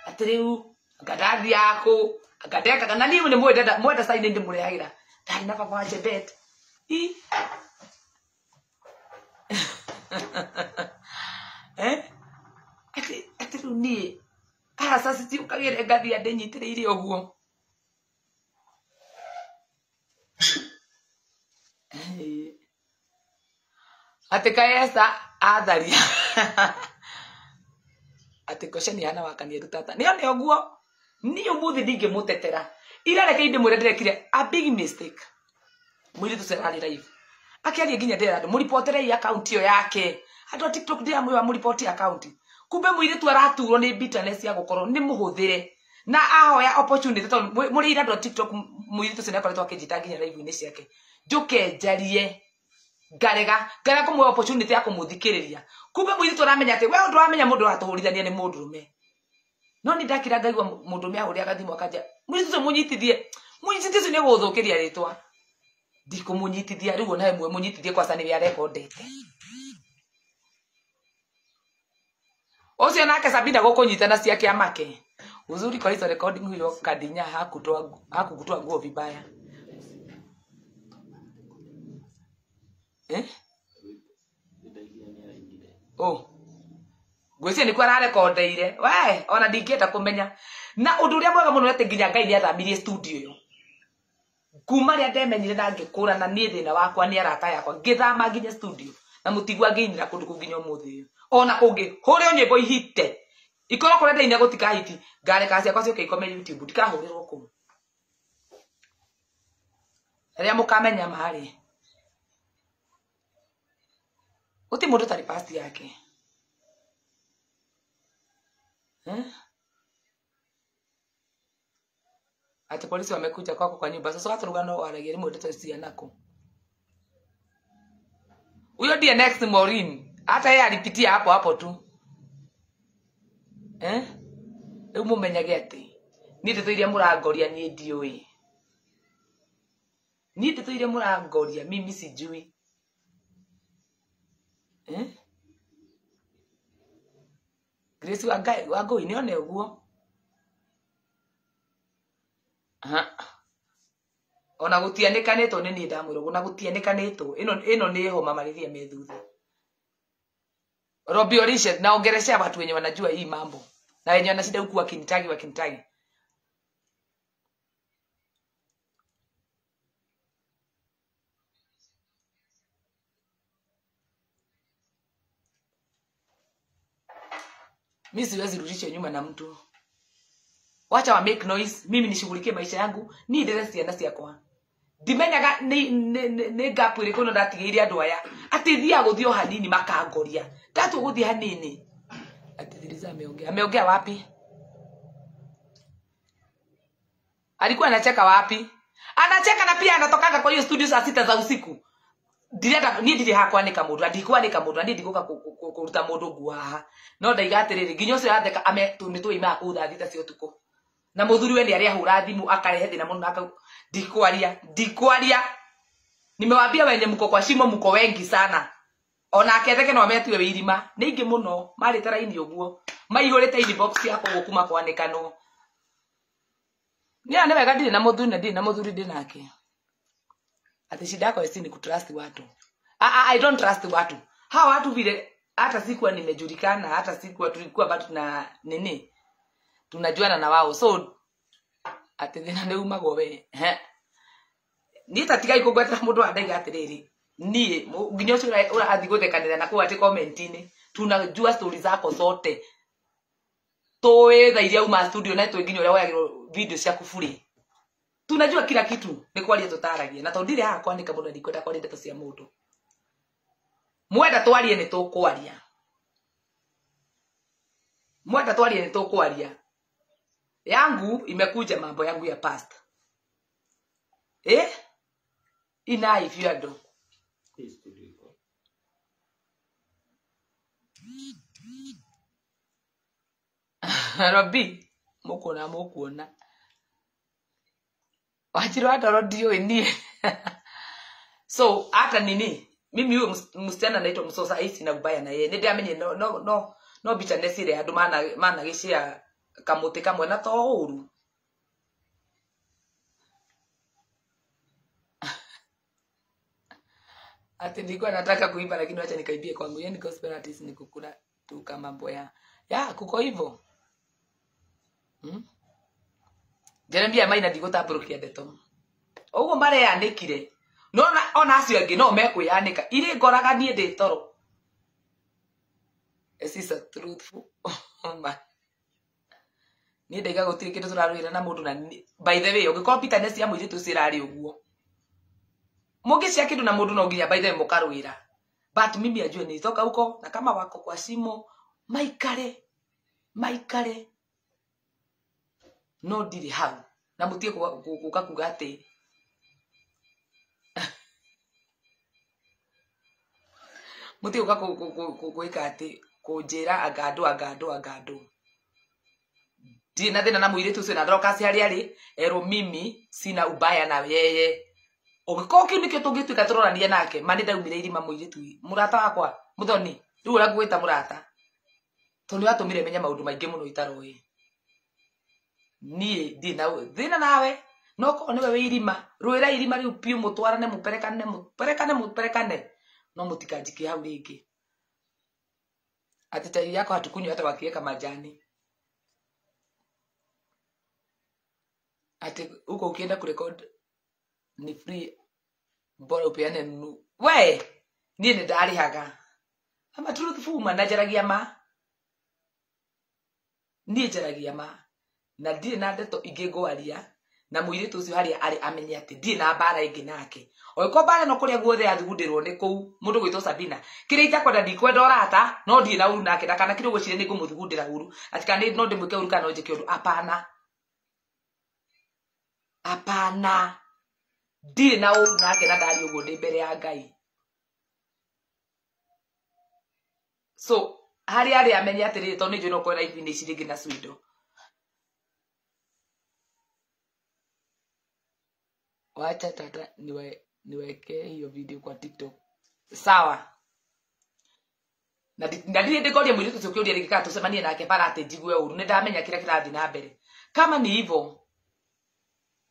Atĩ rĩu anga ndathiaga kũ, anga ndekaga na niĩ nĩ mwenda cai nĩ ndĩmũrehagĩra. Ndarĩ na baba wa Chebet. Atĩ rĩu niĩ araca citiũkagĩre ngathia ndĩnyitĩrĩire ũguo. Atĩ Kaesa atharia. Atĩ Kosheni hana wakania tata. Nĩo nĩ ũguo. Niĩ ũmũthĩ ndingĩmũtetera. Ira reke ndĩmwĩre ndĩrekire a big mistake. Mũirĩtu ũcio ararĩ live. Akĩaria nginya ndĩra andũ mũripoterei account ĩyo yake. Andũ a TikTok ndĩramwĩra mũripoti account. Kumbe mũirĩtu araturwo nĩ bitterness ya gũkorwo nĩ mũhũthĩre. Na ahoya opportunity tondũ mũrĩ ira andũ a TikTok mũirĩtu ũcio nĩakoretwo akĩnjĩta nginya live-inĩ ciake. Njũke njarie. Ngarega kũmũhe opportunity ya kũmũthikĩrĩria. Kumbe mũirĩtu aramenya atĩ we ũndũ wamenya mũndũ ũratũhũrithania nĩ mũndũrũme. No nĩ ndakira ngaigua mũndũrũme ahũrĩaga thimũ akanja mũirĩtu ũcio mũnyitithie. Mũnyitithie ũcio nĩ gũgũthũkĩria rĩtwa. Ndikũmũnyitithia rĩu ona ĩmwe mũnyitithie kwanza nĩwe arekondete. Ũcio nake Sabina gũkũnyita na ciake amake. Uzuri kwa hizo recording huyo Kadinya hakukutoa nguo vibaya. Oh. Ngwĩciria nĩkuo ararekondeire. We, ona ndingĩenda kũmenya. Na ũndũ ũrĩa mwega mũno nĩ atĩ nginya Ngai nĩathamirie studio ĩyo. Kuma rĩrĩa ndemenyire na ngĩkũra na niĩ thĩna wakwa nĩ arata yakwa ngĩthama nginya studio na mũtigua ngĩinĩra kũndũ kũu nginya ũmũthĩ ũyũ. Ona kũngĩ hũrĩo nyĩmbo ihite. Ikorwo kũrĩa ndaina gũtikahiti ngareka ciakwa ciũke ikome YouTube ndikahũrĩrwo kũu. Rĩrĩa mũkamenya marĩ. Gũtirĩ mũndũ ũtarĩ past yake. Ati polisi wamekuja kwako kwa nyumba. Sasa watu rugano waragia rĩmwe ndeto cia nako. Huyo ndiye next Maureen. Hata yeye alipitia hapo hapo tu. Rĩu mũmenyage atĩ niĩ ndeto iria mũrangoria niĩ ndiũĩ. Niĩ ndeto iria mũrangoria mimi sijui. Grace Wangũi nĩ one ũguo. Ona gũtianĩkanĩtwo nĩ niĩ ndamwĩra ũguo, ona gũtianĩkanĩtwo. Ĩno nĩ homa marĩria me thutha. Robi Orishe naongeleshea watu wenye wanajua hii mambo na wenye wanashinda huku wakinitagi. Mimi siwezi rudishwa nyuma na mtu. Wacha wa make noise, mimi nishughulikie maisha yangu, ni ndere ciana ciakwa. Ndimenyaga nĩ gap ĩrĩkũ no ndatigĩire andũ aya. Atĩ thiaga gũthiĩ o hanini makangoria. Ndatua gũthiĩ hanini. Ati Thiriza ameongea. Ameongea wapi? Alikuwa anacheka wapi? Anacheka na pia anatokanga kwa hiyo studio saa 6 za usiku. Ndirenda niĩ ndirĩ haha kwanĩka mũndũ, ndikwanĩka mũndũ, niĩ ndigũka kũruta mũndũ nguo haha. No ndaiga atĩrĩrĩ, nginya ũcio aratheka ame nĩ tũimaga kũu thaa 6 cia ũtukũ. Na mũthuri we nĩ arĩa ahũra thimũ akarehe thĩna mũno na ndikwaria. Nimewaambia wenye mko kwa shimo mko wengi sana. Ona aketheke no ametiwe wĩ irima. Nĩ ingĩ mũno marĩte raini ũguo. Maihũrĩte inbox yakwa ũguo kuma kwanĩkanwo. Niĩ nĩ wega ndirĩ na mũthuri na ndirĩ na mũthuri ndĩ nake. Ati shida yako si ni kutrust watu. I don't trust watu. Hawa watu vile hata sikuwa nimejulikana, hata sikuwa tulikuwa bado tuna nini? Tunajuana na wao. So ati thina nĩ umagwo we. Niĩ tatigai kũngwetera mũndũ andaiga atĩrĩrĩ. Niĩ nginya ũcio ũrathiĩ gũthekanĩra na kũu atĩ comment-inĩ. Tunajua story zako zote. Tũĩ thaa iria uma studio na tũĩ nginya ũrĩa woyagĩrwo video ciaku bure. Tunajua kila kitu. Nĩ kwaria tũtaragia. Na tondũ ndirĩ haha kwandĩka mũndũ na ndikwenda kwaria ndeto cia mũndũ. Mwenda twarie nĩ tũkwaria. Mwenda twarie nĩ tũkwaria. Yangu imekuja mambo yangu ya past. Ina if you are Robi mukuona mukuona. Wachiro hata rodio ni. So hata nini mimi huyo msichana anaitwa Msosa hii na ubaya na yeye. Nĩ ndamenye no no no no bitterness ile andu mana gĩcia kamũtĩ kamwe na to ũru. Ati nilikuwa nataka kuimba lakini wacha nikaibie kwangu. Yaani gospel artist ni kukula tu kama mambo ya. Ya kuko hivyo. Jeremia maina ndigũtambũrũkia ndeto. Ũguo mareyanĩkire. No ona acio angĩ no mekũyanĩka. Irĩ ngoraga niĩ ndĩ toro. This is a truthful. Niĩ ndaiga gũtirĩ kĩndũ tũrarũĩra na mũndũ na by the way ũngĩkorwo bitterness ya mũirĩtu ũcio ĩrarĩ ũguo. Mũngĩcia kĩndũ na mũndũ no nginya by the way mũkarũĩra. But mimi ajue nilitoka huko na kama wako kwa shimo maikare maikare no ndirĩ hau na mũtige gũka kuga atĩ mũtige gũka gwĩka atĩ kũnjĩra anga andũ anga andũ anga andũ. Ndirĩ na thĩna na mũirĩtu ũcio na ndoka harĩa arĩ erwo mimi sina ubaya na yeye. Ũngĩkorwo kĩu nĩkĩo tũngĩtuĩka tũrorania nake ma nĩ ndaumire irima mũirĩtu mũrata wakwa mũthoni rĩu ũrĩa ngũgwĩta mũrata tondũ nĩ watũmire menye maũndũ maingĩ mũno itaroĩ. Niĩ ndirĩ na thĩna nawe no korwo nĩwe wĩ irima rũĩra irima rĩu piũ mũtwarane mũperekane mũperekane mũperekane no mũtikanjikie hau rĩngĩ. Ati chai yako hatukunywi hata wakiweka majani. Ati huko ukienda kurekod ni free bora upeane nunu. We niĩ nĩ ndarĩhaga. Ama truthful man na njaragia ma. Niĩ njaragia ma. Na ndirĩ na ndeto ingĩ ngwaria na mũirĩtu ũcio harĩa arĩ amenye atĩ ndirĩ na mbara ĩngĩ nake. Oĩkorwo mbara ĩno kũrĩa guothe yathugundĩrwo nĩ kũu mũndũ gwĩtwo Sabina. Kĩrĩa itakwenda ndikwenda ũrata no ndirĩ na ũru nake na kana kĩrĩa ũgwĩciria nĩ ngũmũthugundĩra ũru atĩ kana no ndĩmwĩke ũru kana no njĩke ũndũ. Apana. Apana. Ndirĩ na ũru nake na ndaria ũguo ndĩ mbere ya Ngai. So harĩa arĩ amenye atĩrĩrĩ tondũ nĩ njũĩ no ũkorwo live-inĩ ici rĩngĩ na Swido. Wacha tata niweke hiyo video kwa TikTok. Sawa. Na ndirĩ ndĩkoria mũirĩtu ũcio kĩũria rĩngĩ kana tũcemanie nake bara atĩ njigue ũru. Nĩ ndamenya kĩrĩa kĩrathiĩ na mbere. Kama ni hivyo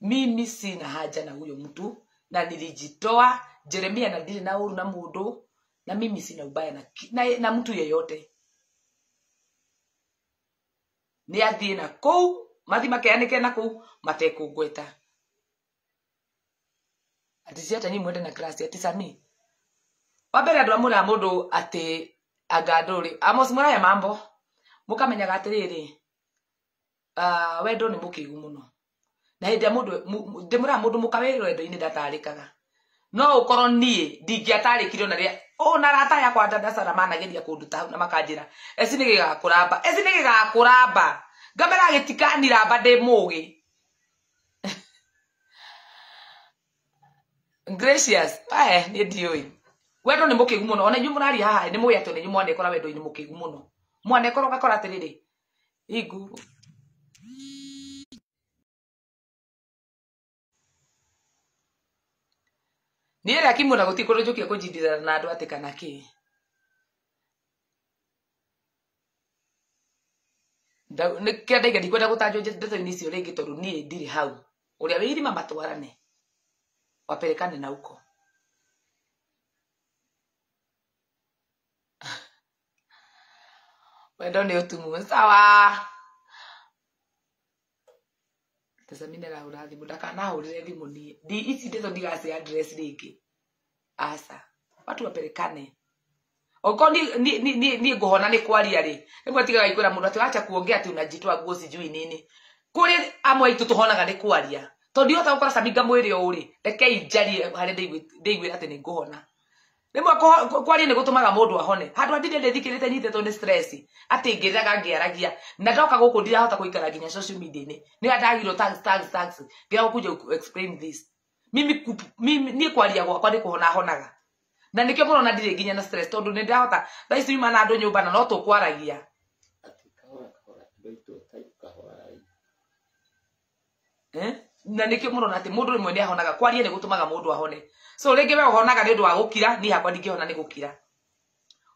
mimi sina haja na huyo mtu na nilijitoa Jeremia na ndirĩ na ũru na mũndũ na mimi sina ubaya na mtu yeyote. Nĩ athiĩ na kũu mathi makeanĩke na kũu matekũngweta. Ati si hata nyinyi mwende na class ati Sami. Wa mbere andũ amũra mũndũ atĩ anga andũ rĩ Amos mũraya mambo mũkamenyaga atĩrĩrĩ wendo nĩ mũkĩgu mũno. Na hĩndĩ ya mũndũ ndĩmũraga mũndũ mũkawĩrwo wendo-inĩ ndatarĩkaga. No ũkorwo niĩ ndingĩatarĩkire ona rĩrĩa ona arata yakwa ndandacana manageria kũnduta hau na makanjĩra eci nĩ gĩgakũramba eci nĩ gĩgakũramba ngamera gĩtikaniramba ndĩ mũgĩ. Gracious niĩ ndiũĩ. Wendo nĩ mũkĩgu mũno ona inyuĩ mũraria haha nĩ mũĩ atĩ ona inyuĩ mwanekora wendo-inĩ mũkĩgu mũno. Mwanekora ũgakora atĩrĩrĩ ingu Niĩ rĩa kimuna gũtirĩ kũndũ njũkire kũnjindĩrana na andũ atĩ kana kĩ. Nĩkĩo ndaiga ndikwenda gũtanjwo ndeto-inĩ icio rĩngĩ tondũ niĩ ndirĩ hau. Ũrĩa wĩ irima matwarane. Wapelekane na huko. Wendo nĩ ũtumu. Sawa. Tazamini arahũra thimũ ndakanahũrĩre thimũ niĩ. Ndi ici ndeto ndigaci address rĩngĩ. Asa. Watu wapelekane. Okorwo ni ngũhona nĩ kwaria rĩ. Rĩmwe tigaga ikwĩra mũndũ atĩ wacha kuongea atĩ unajitoa nguo sijui nini. Kũrĩ amwe aitũ tũhonaga nĩ kwaria. Tondũ ndihota gũkora Sami ngamwĩre ũũ rĩ, rekei njarie harĩa ndĩiguĩra atĩ nĩ ngũhona. Rĩmwe kwaria nĩ gũtũmaga mũndũ ahone. Handũ handinde ndĩthikĩrĩte nyitĩtwo nĩ stress, atĩ ngĩrĩraga ngĩaragia, na ndoka gũkũ ndirahota gũikara nginya social media-inĩ. Nĩyo ndagirwo tags tags tags. Ngĩaga gũkuja explain this. Mimi niĩ kwaria gwakwa nĩ kũhona honaga. Na nĩkĩo mũrona ndirĩ nginya na stress tondũ nĩ ndĩrahota thaa ici nyuma na andũ nyũmba na no tũkwaragia. Atĩ kahora kahora andũ aitũ type kahora. Na nĩkĩo mũrona atĩ mũndũ rĩmwe nĩ ahonaga. Kwaria nĩ gũtũmaga mũndũ ahone. So rĩngĩ we ũhonaga nĩ ũndũ wa gũkira, niĩ hakwa ndingĩhona nĩ gũkira.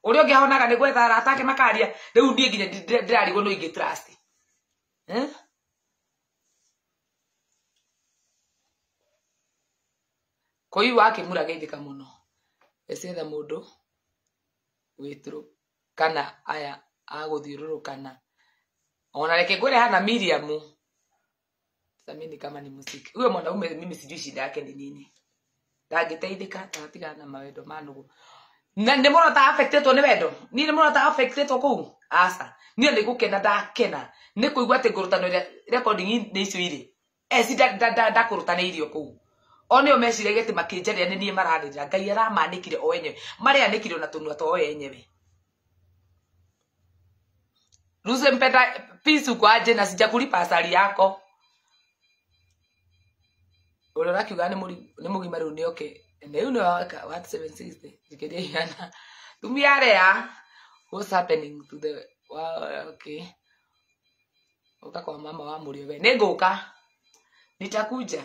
Ũrĩa ũngĩ ahonaga nĩ gwetha arata ake makaria, rĩu niĩ nginya ndĩrarigwo nũ ingĩ trust. Koi wa Kĩmura geithĩka mũno. Ecietha mũndũ wĩtũrũ kana aya agũthiũrũrũkana. Ona reke ngwĩre hana Miriam. Samini kama ni musiki. Huyo mwanaume mimi sijui shida yake ni nini. Ndangĩteithĩka tatigana na mawendo ma nũgũ. Na nĩ mũno ta affectetwo nĩ wendo. Niĩ nĩ mũno ta affectetwo kũu. Aca. Niĩ nĩ gũkena ndakena. Nĩ kũigua atĩ ngũrũtano ĩrĩa recording nĩ icio irĩ. Eci ndakũrũtanĩirio kũu. O nĩo meciragia atĩ makĩnjarĩra nĩ niĩ mararĩrĩra. Ngai aramanĩkire o enyewe. Mareanĩkire na tũnua twa o enyewe. Ruse mpenda peace uko aje na sijakulipa asali yako. Ũrĩa ũrakiuga nĩ mũgima rĩu nĩoke. Rĩu nĩ waka 760. Njikĩria igana. Tumia area. What's happening to the wow, okay. Ũka kwa mama wa mũrĩo we. Nĩngũka. Nitakuja.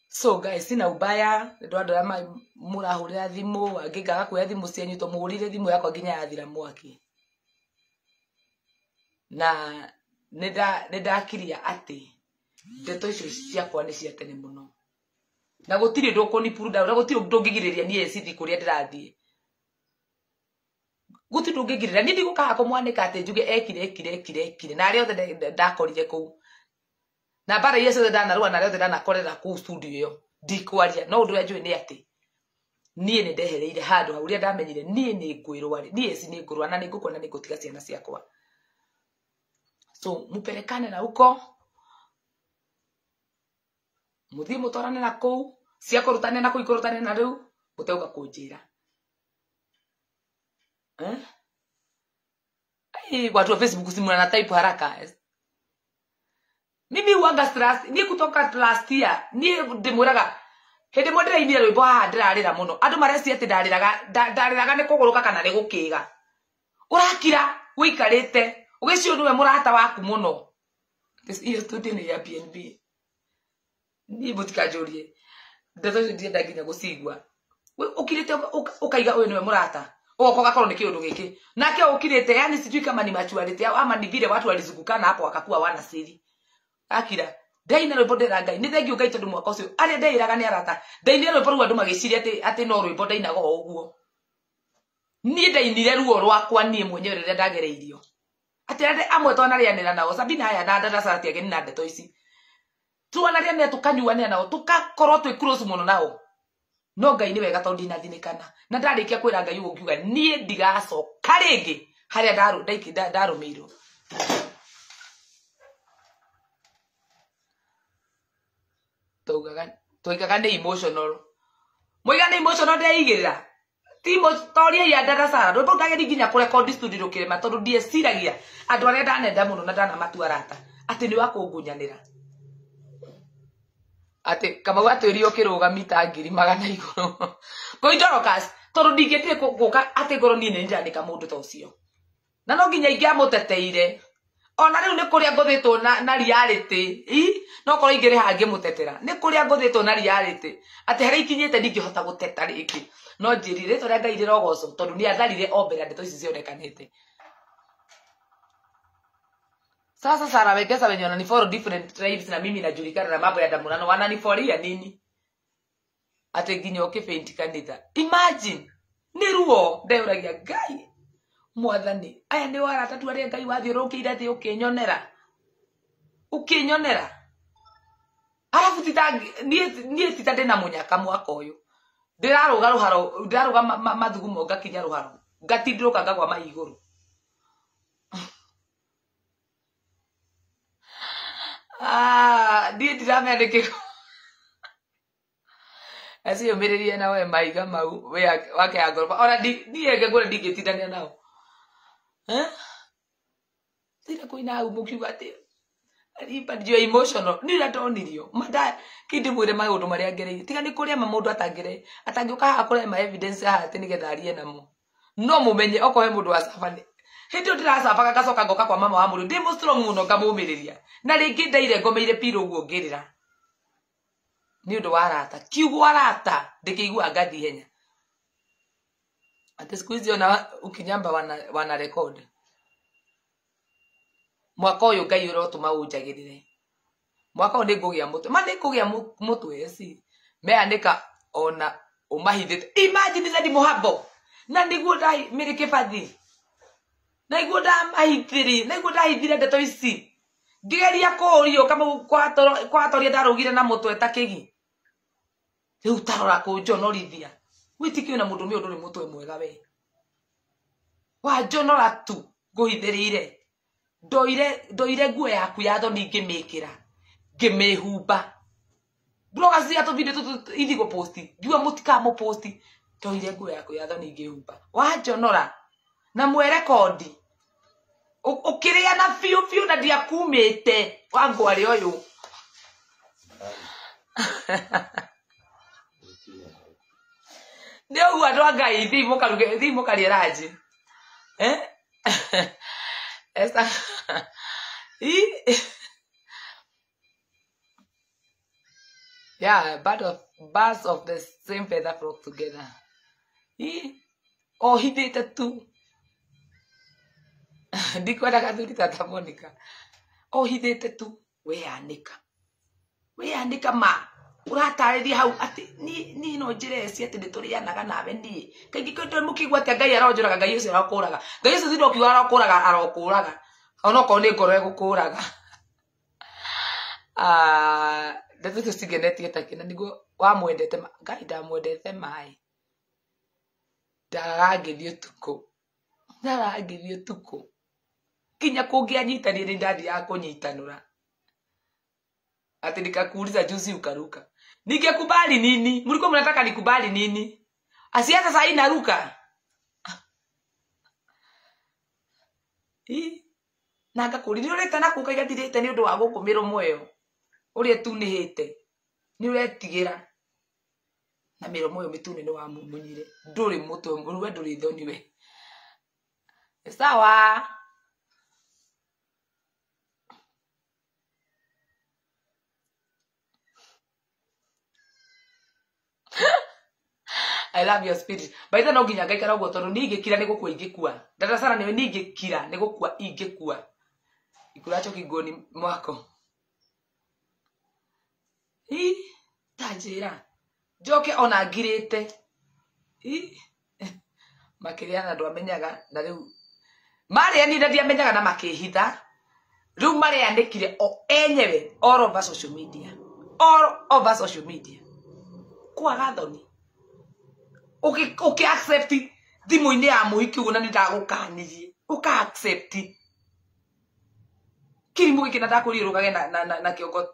So guys, sina ubaya, nĩ andũ arĩa mũrahũrĩra thimũ, angĩ ngaga kuoya thimũ cianyu to mũhũrĩre thimũ yakwa nginya yathira mwaki. Na nĩ ndakiria atĩ ndeto icio ciakwa nĩ cia tene mũno. Na gũtirĩ ũndũ ũkũni-pull down, na gũtirĩ ũndũ ũngĩgirĩrĩria niĩ cithi kũrĩa ndĩrathiĩ. Gũtirĩ ũndũ ũngĩgirĩrĩria. Niĩ ndigũkaga kũmwanĩka atĩ njuge ekire ekire ekire ekire. Na arĩa othe ndakorire kũu. Na mbara iria ciothe ndanarũa na arĩa othe ndanakorera kũu studio ĩyo. Ndikwaria. No ũndũ ũrĩa njũĩ nĩ atĩ niĩ nĩ ndehereire handũ hau ũrĩa ndamenyire niĩ nĩ ngwĩrũa rĩ. Niĩ ci nĩ ngũrũa na nĩ ngũkua na nĩ ngũtiga ciana ciakwa. So mũperekane na huko. Mũthiĩ mũtwarane na kũu, cia kũrutane na kũu ikũrutane na rĩu, mũtegũka kũnjĩra. Ai, watu wa Facebook simu na type haraka. Mimi huanga stress, ni kutoka last year, ni ndimwĩraga hĩndĩ ĩmwe ndĩrainire rwĩmbo haha ndĩrarĩra mũno. Andũ mareciria atĩ ndarĩraga nĩ kũgũrũka kana nĩ gũkĩga. Ũrakira ũikarĩte, ũgĩcio nĩwe mũrata waku mũno. Iyo studio nĩ ya BNB. Niĩ mũtikanjũrie. Ndeto icio ndirenda nginya gũcigua. Ũkirĩte ũkaiga ũyũ nĩwe mũrata. Ũgoka ũgakorwo nĩ kĩũndũ gĩkĩ. Nake ũkirĩte, yani sijui kama ni machuarĩte ama ni vile watu walizungukana hapo wakakuwa wana siri. Akira ndaina rwĩmbo ndĩra Ngai nĩ thengiũ Ngai tondũ mwaka ũcio arĩa ndeĩraga nĩ arata. Ndainire rwĩmbo rũu andũ magĩciria atĩ no rwĩmbo ndainaga o ũguo. Niĩ ndainire ruo rwakwa niĩ mwenyewe rĩrĩa ndagereirio. Atĩ arĩa amwe twanarĩanĩra nao Sabina aya na Dada Sarah Tiageni na ndeto ici. Twanarĩanĩra tũkanyuanĩra nao tũkakorwo twĩ close mũno nao. No Ngai nĩ wega tondũ ndinathinĩkana. Na ndarĩkia kwĩra Ngai ũguo ngiuga niĩ ndigacoka rĩngĩ harĩa ndarũmĩirwo. Tũigaga nĩ emotional. Mũiga nĩ emotional ndeigĩrĩra. Ti toria ya Dada Sarah. Rwĩmbo ndageri nginya kũrekondi studio rũkĩrema tondũ ndieciragia andũ arĩa ndanenda mũno na ndanamatua arata atĩ nĩ wa kũngunyanĩra. Atĩ Kamau atwĩrire ũkĩrũga mita 100,000 igũrũ. Kũindorokas tondũ ndingĩendire gũka atĩ ngorwo niĩ nĩ ndĩranĩka mũndũ ta ũcio. Na no nginya ingĩamũteteire. Ona rĩu nĩ kũrĩa ngũthĩtwo na reality. No korwo ingĩrĩ haha ngĩmũtetera nĩ kũrĩa ngũthĩtwo na reality atĩ harĩa ikinyĩte ndingĩhota gũteta rĩngĩ. No njĩrire rĩtwa rĩa Ngai rĩrogocwo tondũ nĩ atharire o mbere ya ndeto ici cionekanĩte. Sasa Sara Wekesa wenye wananifollow different tribes na mimi najulikana na mambo ya Ndamurano wananiforia nini? Ate nginya ũkĩfaint kanitha. Imagine nĩ ruo ndeyũragia Ngai mwathani aya nĩ arata tu arĩa Ngai wathiũrũrũkĩire thĩ ũkĩnyonera. Ũkĩnyonera. Arabu tita niĩ tita ndĩna mũnyaka mwaka ũyũ. Ndĩrarũga rũharo, ndĩrarũga mathugumo ngakinya rũharo. Ngatindĩrũka ngagwa mai igũrũ. Ah, niĩ ndiramenya nĩkĩ aciyũmĩrĩrie na we maiga mau we wake ya ngoroba ona niĩ ngegũra ndingĩtindania nao. Eh? Tira kũina hau mũkiuga atĩ but you are emotional. Niĩ ũrĩa ndonirio mada kĩndĩ mwĩre maũndũ marĩa ngereire tiga nĩ kũrĩa ma mũndũ atangĩre atangĩũka haha kũrehe ma evidence haha atĩ nĩgetha arie namo no mũmenye okorwo he mũndũ wa caba hĩndĩ ĩyo ndĩracabaga ngacoka ngoka kwa mama wa mũrũ ndĩ mũ strong mũno ngamũmĩrĩria na rĩngĩ ndaire ngomeire pillow ũguo ngĩrĩra nĩ ũndũ wa arata kiugo arata ndĩkĩiguaga ngathiĩ ihenya atĩ siku hizi ona ukinyamba wana record. Mwaka ũyũ Ngai ũrotũma ũnjagĩrĩre. Mwaka ũyũ nĩngũgĩa mũtwe ma nĩngũgĩa mũtwe si meanĩka ona ũmahithĩte. Imagine Zedi Mũhambo na nĩguo Mary Kĩbathi na nĩguo ndamahithĩri na nĩguo ndahithire ndeto ici ngĩgeria kũũrio Kamau kwatoria ndarũgire na mũtwe ta kĩgi rĩu tarora kũnjonorithia wĩtĩkio na mũndũ ũyũ ndũrĩ mũtwe mwega we wanjonora tu ngũhithĩrĩire ndoire nguo yaku ya thoni ngĩmĩkĩra ngĩmĩhumba bloggers cia tũvideo tũtũ ithi gũposti ngiuga mũtikamũposti ndoire nguo yaku ya thoni ngĩhumba wanjonora na mwerekondi ũkĩrĩa na biũ biũ na ndiakumĩte wangwarĩ ũyũ. Nĩ ũguo andũ a Ngai thiĩ mũkaruge thiĩ mũkarĩe ranji. Eh? Esta yeah, birds of the same feather flock together. Oh, hithĩte tu ndikwenda gathuri tata Monica ohithĩte tu weanĩka weanĩka ma ũratarĩria hau atĩ niĩ no njĩre eci atĩ nĩtũrĩanaga nawe niĩ kaingĩ kĩndũ mũkĩigua atĩa Ngai aronjũraga Ngai ũcio arokũraga Ngai ũcio ti ndokiuga arokũraga arokũraga onokorwo nĩ ngoro ĩgũkũraga. Ndeto icio cingenetie ta kĩ na nĩguo wamwendete Ngai ndamwendete maĩ ndaraga ngĩthiĩ ũtukũ ndaraga ngĩthiĩ ũtukũ nginya kũngĩanyitanire nĩ ndathiaga kũnyitanũra ati nikakuuliza juzi ukaruka. Ningekubali nini? Mlikuwa mnataka nikubali nini? Asi hata saa hii naruka. Na ngakũria nĩ ũreta na kũka igathirĩte nĩ ũndũ wa gũkũ mĩromo ĩyo ũrĩa ĩtunĩhĩte nĩ ũretigĩra na mĩromo ĩyo mĩtune nĩ wamumunyire ndũrĩ mũtwe we ndũrĩ thoni we. Sawa. I love your spirit. By the no nginya ngaikara ũguo tondũ niĩ ingĩkira nĩ gũkua ingĩkua. Dada Sara nĩwe niĩ ingĩkira nĩ gũkua ingĩkua. Ikuracho kigoni mwako. Ta njĩra. Njoke ona ngirĩte. Makĩrĩana ndwamenyaga na rĩu marĩanire ndiamenyaga na makĩhitha. Rĩu marĩanĩkire o enyewe all over social media. All over social media. Kwaga thoni. Ũkĩ accept thimũ-inĩ ya mũhiki ũguo na nĩ ndagũkanirie. Ũka accept. Kĩrimũ gĩkĩ na ndakũririe rũgage na kĩongo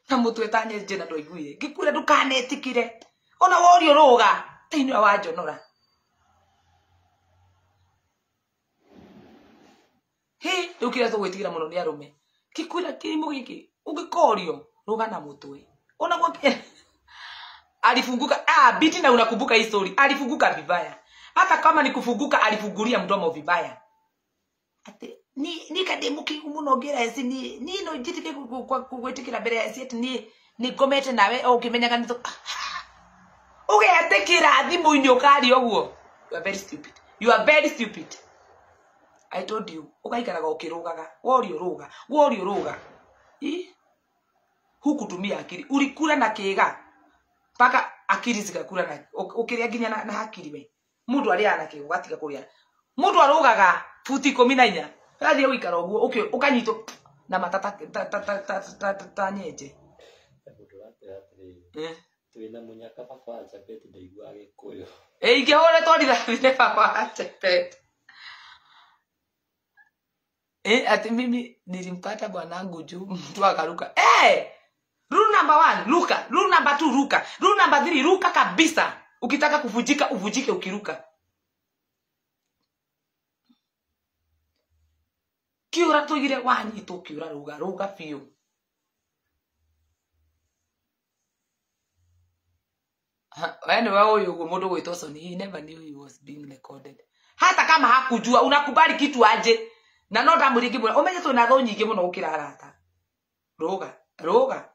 na mũtwe ta nyenje na ndwaiguire. Ngĩkwĩra ndũkanetĩkĩre. Ona worio rũga ta inua wanjonora. Hĩ, rĩu kĩrĩa tũgwĩtigĩra mũno nĩ arũme. Ngĩkwĩra kĩrimũ gĩkĩ ũngĩkorio rũga na mũtwe. Ona gwake alifunguka. Biti na unakumbuka hii story. Alifunguka vibaya. Hata kama ni kufunguka alifungulia mdomo vibaya. Ate Ni kande mukigu muno ngira eci ni no njitike gwitikira mbere ya eci ati ni ngomete nawe o ukimenyaga ni ugetikira thimu-ini ukaria uguo. You are very stupid. You are very stupid. I told you ugaikaraga ukirugaga worio ruga worio ruga. I hukutumia akili ulikula na kiga mpaka akili zigakura na ukiria nginya na hakiri we mundu aria na kiga gatiga kuria mundu arugaga futi 14 rathie guikara uguo ukanyitwo na matata ta nyenje. Twina munyaka baba wa Chapeti ndaiguaga Gikuyu. Ingĩhũrĩtwo rithathi nĩ baba wa Chapeti. Ati mimi nilimpata bwanangu juu mtu akaruka. Rule number 1, ruka. Rule number 2, ruka. Rule number 3, ruka kabisa. Ukitaka kuvujika uvujike ukiruka. Kiura tuigire wanyitwo kiura ruga ruga biũ. Anyway, huyu mundu gwitwo Soni, he never knew he was being recorded. Hata kama hakujua, unakubali kitu aje. Na no ndamũringi mũno. Umenye twina thũ nyingĩ mũno gũkĩra arata. Ruga, ruga.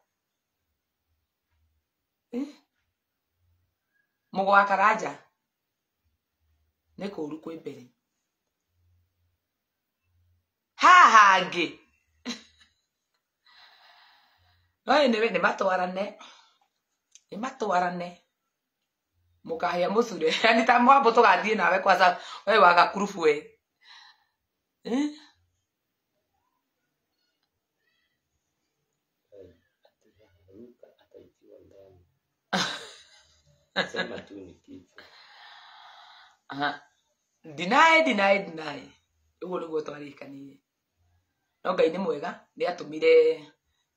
Mũgo wa Karanja nĩ kũũru kwĩ mbere. Haha hangĩ. No anyway, nĩ matwarane. Nĩ matwarane. Mukahia mucure. Yani ta mwambo tugathiĩ nawe kwanza we wa gakurubu we. Ruka ataitiwa ndani. Sema tu ni kichwa. Deny deny deny. Uguo niguo twarĩkanĩire. No Ngai nĩ mwega, nĩ atũmire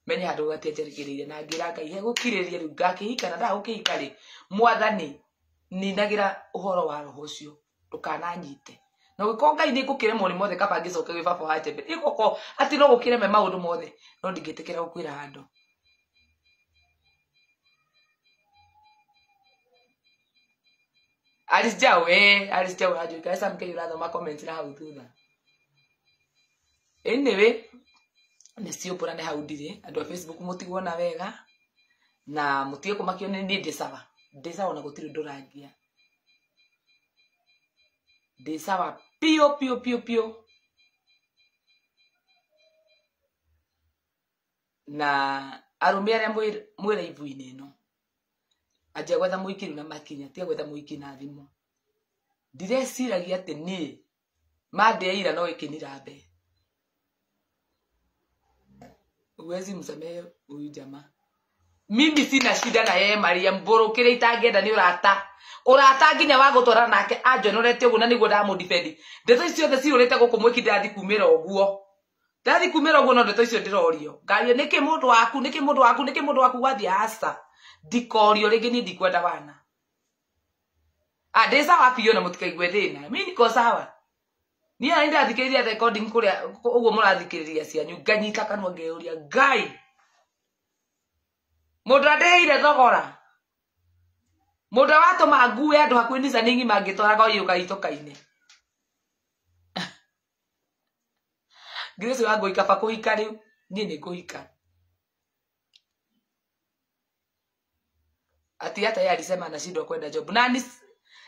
menye handũ gatenjeregereire na ngĩra Ngai he gũkirĩrĩria rĩu ngakĩhika na ndagũkĩhika rĩ mwathani ninagira uhoro wa roho ucio ndukananyite na gũkorwo Ngai nĩ ngũkĩremwo nĩ mothe kaba ngĩcoke gwĩ baba wa Njembe ĩgũkorwo atĩ no gũkĩreme maũndũ mothe no ndingĩtĩkĩra gũkwĩra handũ. Alice Jau, Alice Jau aranjũria Esa Mkei ũrathoma comment na hau thutha. Anyway, nĩ ciũmbũra nĩ hau ndirĩ andũ a Facebook mũtiguona wega na mũtige kũmakio nĩ niĩ ndĩ sawa. Ndĩ sawa na gũtirĩ ũndũ ũrangia. Ndĩ sawa pio pio pio pio. Na arũme arĩa mwĩ live-inĩ ĩno anjia gwetha mũhiki rĩu na makinya tiga gwetha mũhiki na thimũ. Ndireciragia atĩ niĩ mandĩa ira no ĩkĩnirambe. Huwezi msamehe huyu jamaa. Mimi sina shida na yeye Maria Mburu kĩrĩa itangĩenda nĩ ũrata. Ũrata nginya wa gũtwarana nake anjonorete ũguo na nĩguo ndamũdefend. Ndeto icio ciothe cihũrĩte gũkũ mwĩki ndĩrathiĩ kumĩra ũguo. Ndĩrathiĩ kumĩra ũguo no ndeto icio ndĩrorio. Ngario nĩkĩ mũndũ waku, nĩkĩ mũndũ waku, nĩkĩ mũndũ waku gwathiĩ aca. Ndikorio rĩngĩ niĩ ndikwenda wana. Ndĩ sawa biũ na mũtikaigue thĩna. Mimi niko sawa. Niĩ ona nĩndĩrathikĩrĩria recording kũrĩa ũguo mũrathikĩrĩria cianyu nganyita kanua ngeyũria Ngai. Mũndũ andĩhĩire thogora. Mũndũ watũma ngue andũ hakuhĩ Nissan ng'ima ngĩtwaraga ũyũ itoka-inĩ. Grace wa Ngũi kaba kũhika rĩu niĩ nĩ ngũhika. Ati hata yeye alisema anashindwa kwenda job. Nani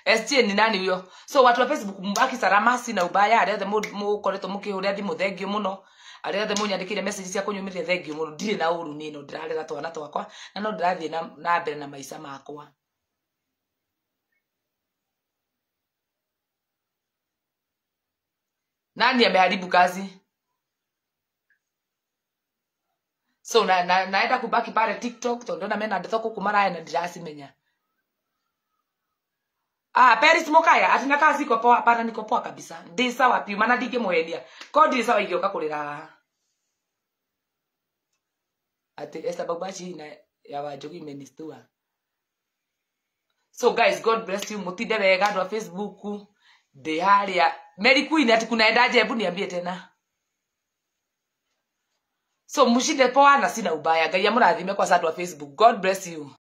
SJ ni nani huyo? So watu wa Facebook mbaki salama sina ubaya arĩa othe mũkoretwo mũkĩhũrĩra thimũ thengio mũno. Arĩa othe mũnyandĩkĩire message cia kũnyũmĩrĩria thengio mũno. Ndirĩ na ũru niĩ no ndĩrarera twana twakwa na no ndĩrathiĩ na mbere na maica makwa. Nani ameharibu kazi? So naenda kubaki pale TikTok tondu na mena ndeto kuku maraya na ndiracimenya. Paris Mokaya ati na kazi iko poa hapana niko poa kabisa. Ndi sawa piu maana ndingĩmũhenia. Ko ndi sawa ingĩũka kũrĩra haha. Ati Esther Babachi na ya Wanjogu imenistua. So guys, God bless you. Mutinde wega andũ a Facebook. Ndi haria Mary Queen ati kunaendaje? Hebu niambie tena. So mushinde poa na sina ubaya. Ngai amũrathime kwa andũ a Facebook. God bless you.